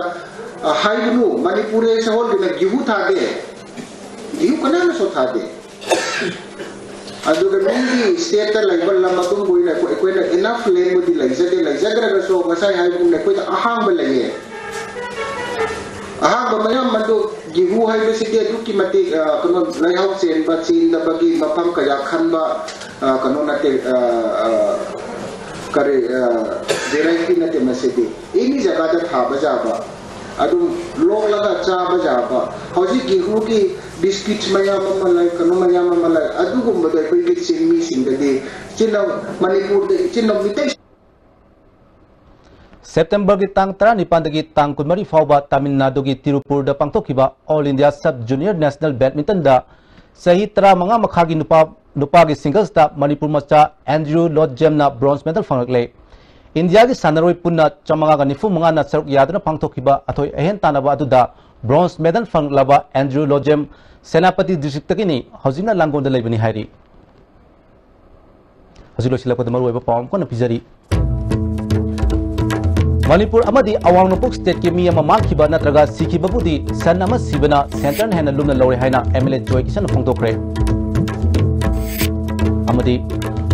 ꯑ, ꯍꯥꯏꯒꯅꯨ, ꯃꯅꯤꯄꯨꯔꯤ ꯁꯒꯣꯜꯒꯤꯅ ꯒꯤꯍꯨ ꯊꯥꯗꯦ꯫ ꯒꯤꯍꯨ ꯀꯅꯥꯅꯁꯨ ꯊꯥꯗꯦ꯫ ꯑꯗꯨꯒ ꯃꯤꯒꯤ stateꯇ ꯂꯩꯕ ꯂꯝ ꯑꯗꯨꯝꯕ ꯑꯣꯏꯅ ꯑꯩꯈꯣꯏ- ꯑꯩꯈꯣꯏꯅ enough landꯕꯨꯗꯤ ꯂꯩꯖꯗꯦ꯫ ꯂꯩꯖꯗ꯭ꯔꯒꯁꯨ ꯉꯁꯥꯏ ꯍꯥꯏꯕꯒꯨꯝꯅ ꯑꯩꯈꯣꯏꯗ ꯑꯍꯥꯡꯕ ꯂꯩꯌꯦ꯫ ꯑꯍꯥꯡꯕ ꯃꯌꯥꯝ ꯑꯗꯨ, ꯒꯤꯍꯨ ꯍꯥꯏꯕꯁꯤꯗꯤ ꯑꯗꯨꯛꯀꯤ ꯃꯇꯤꯛ, ꯑ, ꯀꯩꯅꯣ, ꯂꯩꯍꯥꯎ ꯆꯦꯟꯕ, ꯆꯦꯟꯗꯕꯒꯤ ꯃꯐꯝ ꯀꯌꯥ ꯈꯟꯕ, ꯑ, ꯀꯩꯅꯣ ꯅꯠꯇꯦ, ꯑ, ꯑ, ꯀꯔꯤ, ꯑ, variety ꯅꯠꯇꯦ ꯃꯁꯤꯗꯤ꯫ Any ꯖꯒꯥꯗ ꯊꯥꯕ ꯌꯥꯕ, ꯑꯗꯨꯝ ꯂꯣꯛꯂꯒ ꯆꯥꯕ ꯌꯥꯕ꯫ ꯍꯧꯖꯤꯛ ꯒꯤꯍꯨꯒꯤ biscuits ꯃꯌꯥꯝ ꯑꯃ ꯂꯩ, ꯀꯩꯅꯣ ꯃꯌꯥꯝ ꯑꯃ ꯂꯩ, ꯑꯗꯨꯒꯨꯝꯕꯗꯣ ꯑꯩꯈꯣꯏꯒꯤ ꯆꯤꯡꯃꯤꯁꯤꯡꯗꯗꯤ, ꯏꯆꯤꯟ ꯏꯅꯥꯎ, ꯃꯅꯤꯄꯨꯔꯗ ꯏꯆꯤꯟ ꯏꯅꯥꯎ ꯃꯤꯇꯩ ꯁꯦꯞꯇꯦꯝꯕꯔꯒꯤ ꯇꯥꯡ ꯇꯔꯥꯅꯤꯄꯥꯟꯗꯒꯤ ꯇꯥꯡ ꯀꯨꯟꯃꯔꯤ ꯐꯥꯎꯕ ꯇꯥꯃꯤꯜ ꯅꯥꯗꯨꯒꯤ ꯇꯤꯔꯨꯄꯨꯔꯗ ꯄꯥꯡꯊꯣꯛꯈꯤꯕ All India Sub Junior National Badmintonꯗ ꯆꯍꯤ ꯇꯔꯥꯃꯉꯥ ꯃꯈꯥꯒꯤ ꯅꯨꯄꯥ, ꯅꯨꯄꯥꯒꯤ singlesꯇ ꯃꯅꯤꯄꯨꯔ ꯃꯆꯥ ꯑꯦꯟꯗ꯭ꯔꯨ ꯂꯣꯠꯖꯦꯝꯅ bronze medal ꯐꯪꯂꯛꯂꯦ꯫ ꯏꯟꯗꯤꯌꯥꯒꯤ ꯁꯥꯟꯅꯔꯣꯏ ꯄꯨꯟꯅ ꯆꯥꯃꯉꯥꯒ ꯅꯤꯐꯨ ꯃꯉꯥꯅ ꯁꯔꯨꯛ ꯌꯥꯗꯨꯅ ꯄꯥꯡꯊꯣꯛꯈꯤꯕ ꯑꯊꯣꯏ ꯑꯍꯦꯟ ꯇꯥꯟꯅꯕ ꯑꯗꯨꯗ bronze medal ꯐꯪꯂꯛꯂꯕ ꯑꯦꯟꯗ꯭ꯔꯨ ꯂꯣꯠꯖꯦꯝ ꯁꯦꯅꯥꯄꯇꯤ districtꯇꯒꯤꯅꯤ, ꯍꯧꯖꯤꯛꯅ ꯂꯥꯡꯒꯣꯜꯗ ꯂꯩꯕꯅꯤ ꯍꯥꯏꯔꯤ꯫ ꯍꯧꯖꯤꯛ ꯂꯣꯏꯁꯤꯜꯂꯛꯄꯗ ꯃꯔꯨꯑꯣꯏꯕ ꯄꯥꯎ ꯑꯃꯨꯛ ꯍꯟꯅ ꯄꯤꯖꯔꯤ꯫ ꯃꯅꯤꯄꯨꯔ ꯑꯃꯗꯤ ꯑꯋꯥꯡ ꯅꯣꯡꯄꯣꯛ stateꯀꯤ ꯃꯤ ꯑꯃ ꯃꯥꯡꯈꯤꯕ ꯅꯠꯇ꯭ꯔꯒ ꯁꯤꯈꯤꯕꯕꯨꯗꯤ ꯁꯟ ꯑꯃ ꯁꯤꯕꯅ centreꯅ ꯍꯦꯟꯅ ꯂꯨꯝꯅ ꯂꯧꯔꯦ ꯍꯥꯏꯅ MLA ꯖꯣꯏ ꯀꯤꯁꯟꯅ ꯐꯣꯡꯗꯣꯛꯈ꯭ꯔꯦ꯫ ꯑꯃꯗꯤ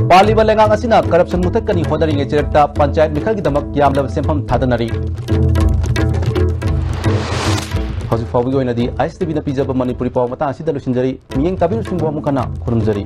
ꯄꯥꯜꯂꯤꯕ ꯂꯩꯉꯥꯛ ꯑꯁꯤꯅ corruption ꯃꯨꯊꯠꯀꯅꯤ ꯍꯣꯠꯅꯔꯤꯉꯩ ꯆꯩꯔꯛꯇ ꯄꯟꯆꯥꯌꯠ ꯃꯤꯈꯜꯒꯤꯗꯃꯛ ꯌꯥꯝꯂꯕ ꯁꯦꯟꯐꯝ ꯊꯥꯗꯅꯔꯤ꯫ ꯍꯧꯖꯤꯛ ꯐꯥꯎꯕꯒꯤ ꯑꯣꯏꯅꯗꯤ ISTVꯅ ꯄꯤꯖꯕ ꯃꯅꯤꯄꯨꯔꯤ ꯄꯥꯎ ꯃꯇꯥꯡ ꯑꯁꯤꯗ ꯂꯣꯏꯁꯤꯟꯖꯔꯤ꯫ ꯃꯤꯠꯌꯦꯡ ꯇꯥꯕꯤꯔꯤꯕꯁꯤꯡꯕꯨ ꯑꯃꯨꯛ ꯍꯟꯅ ꯈꯨꯔꯨꯝꯖꯔꯤ꯫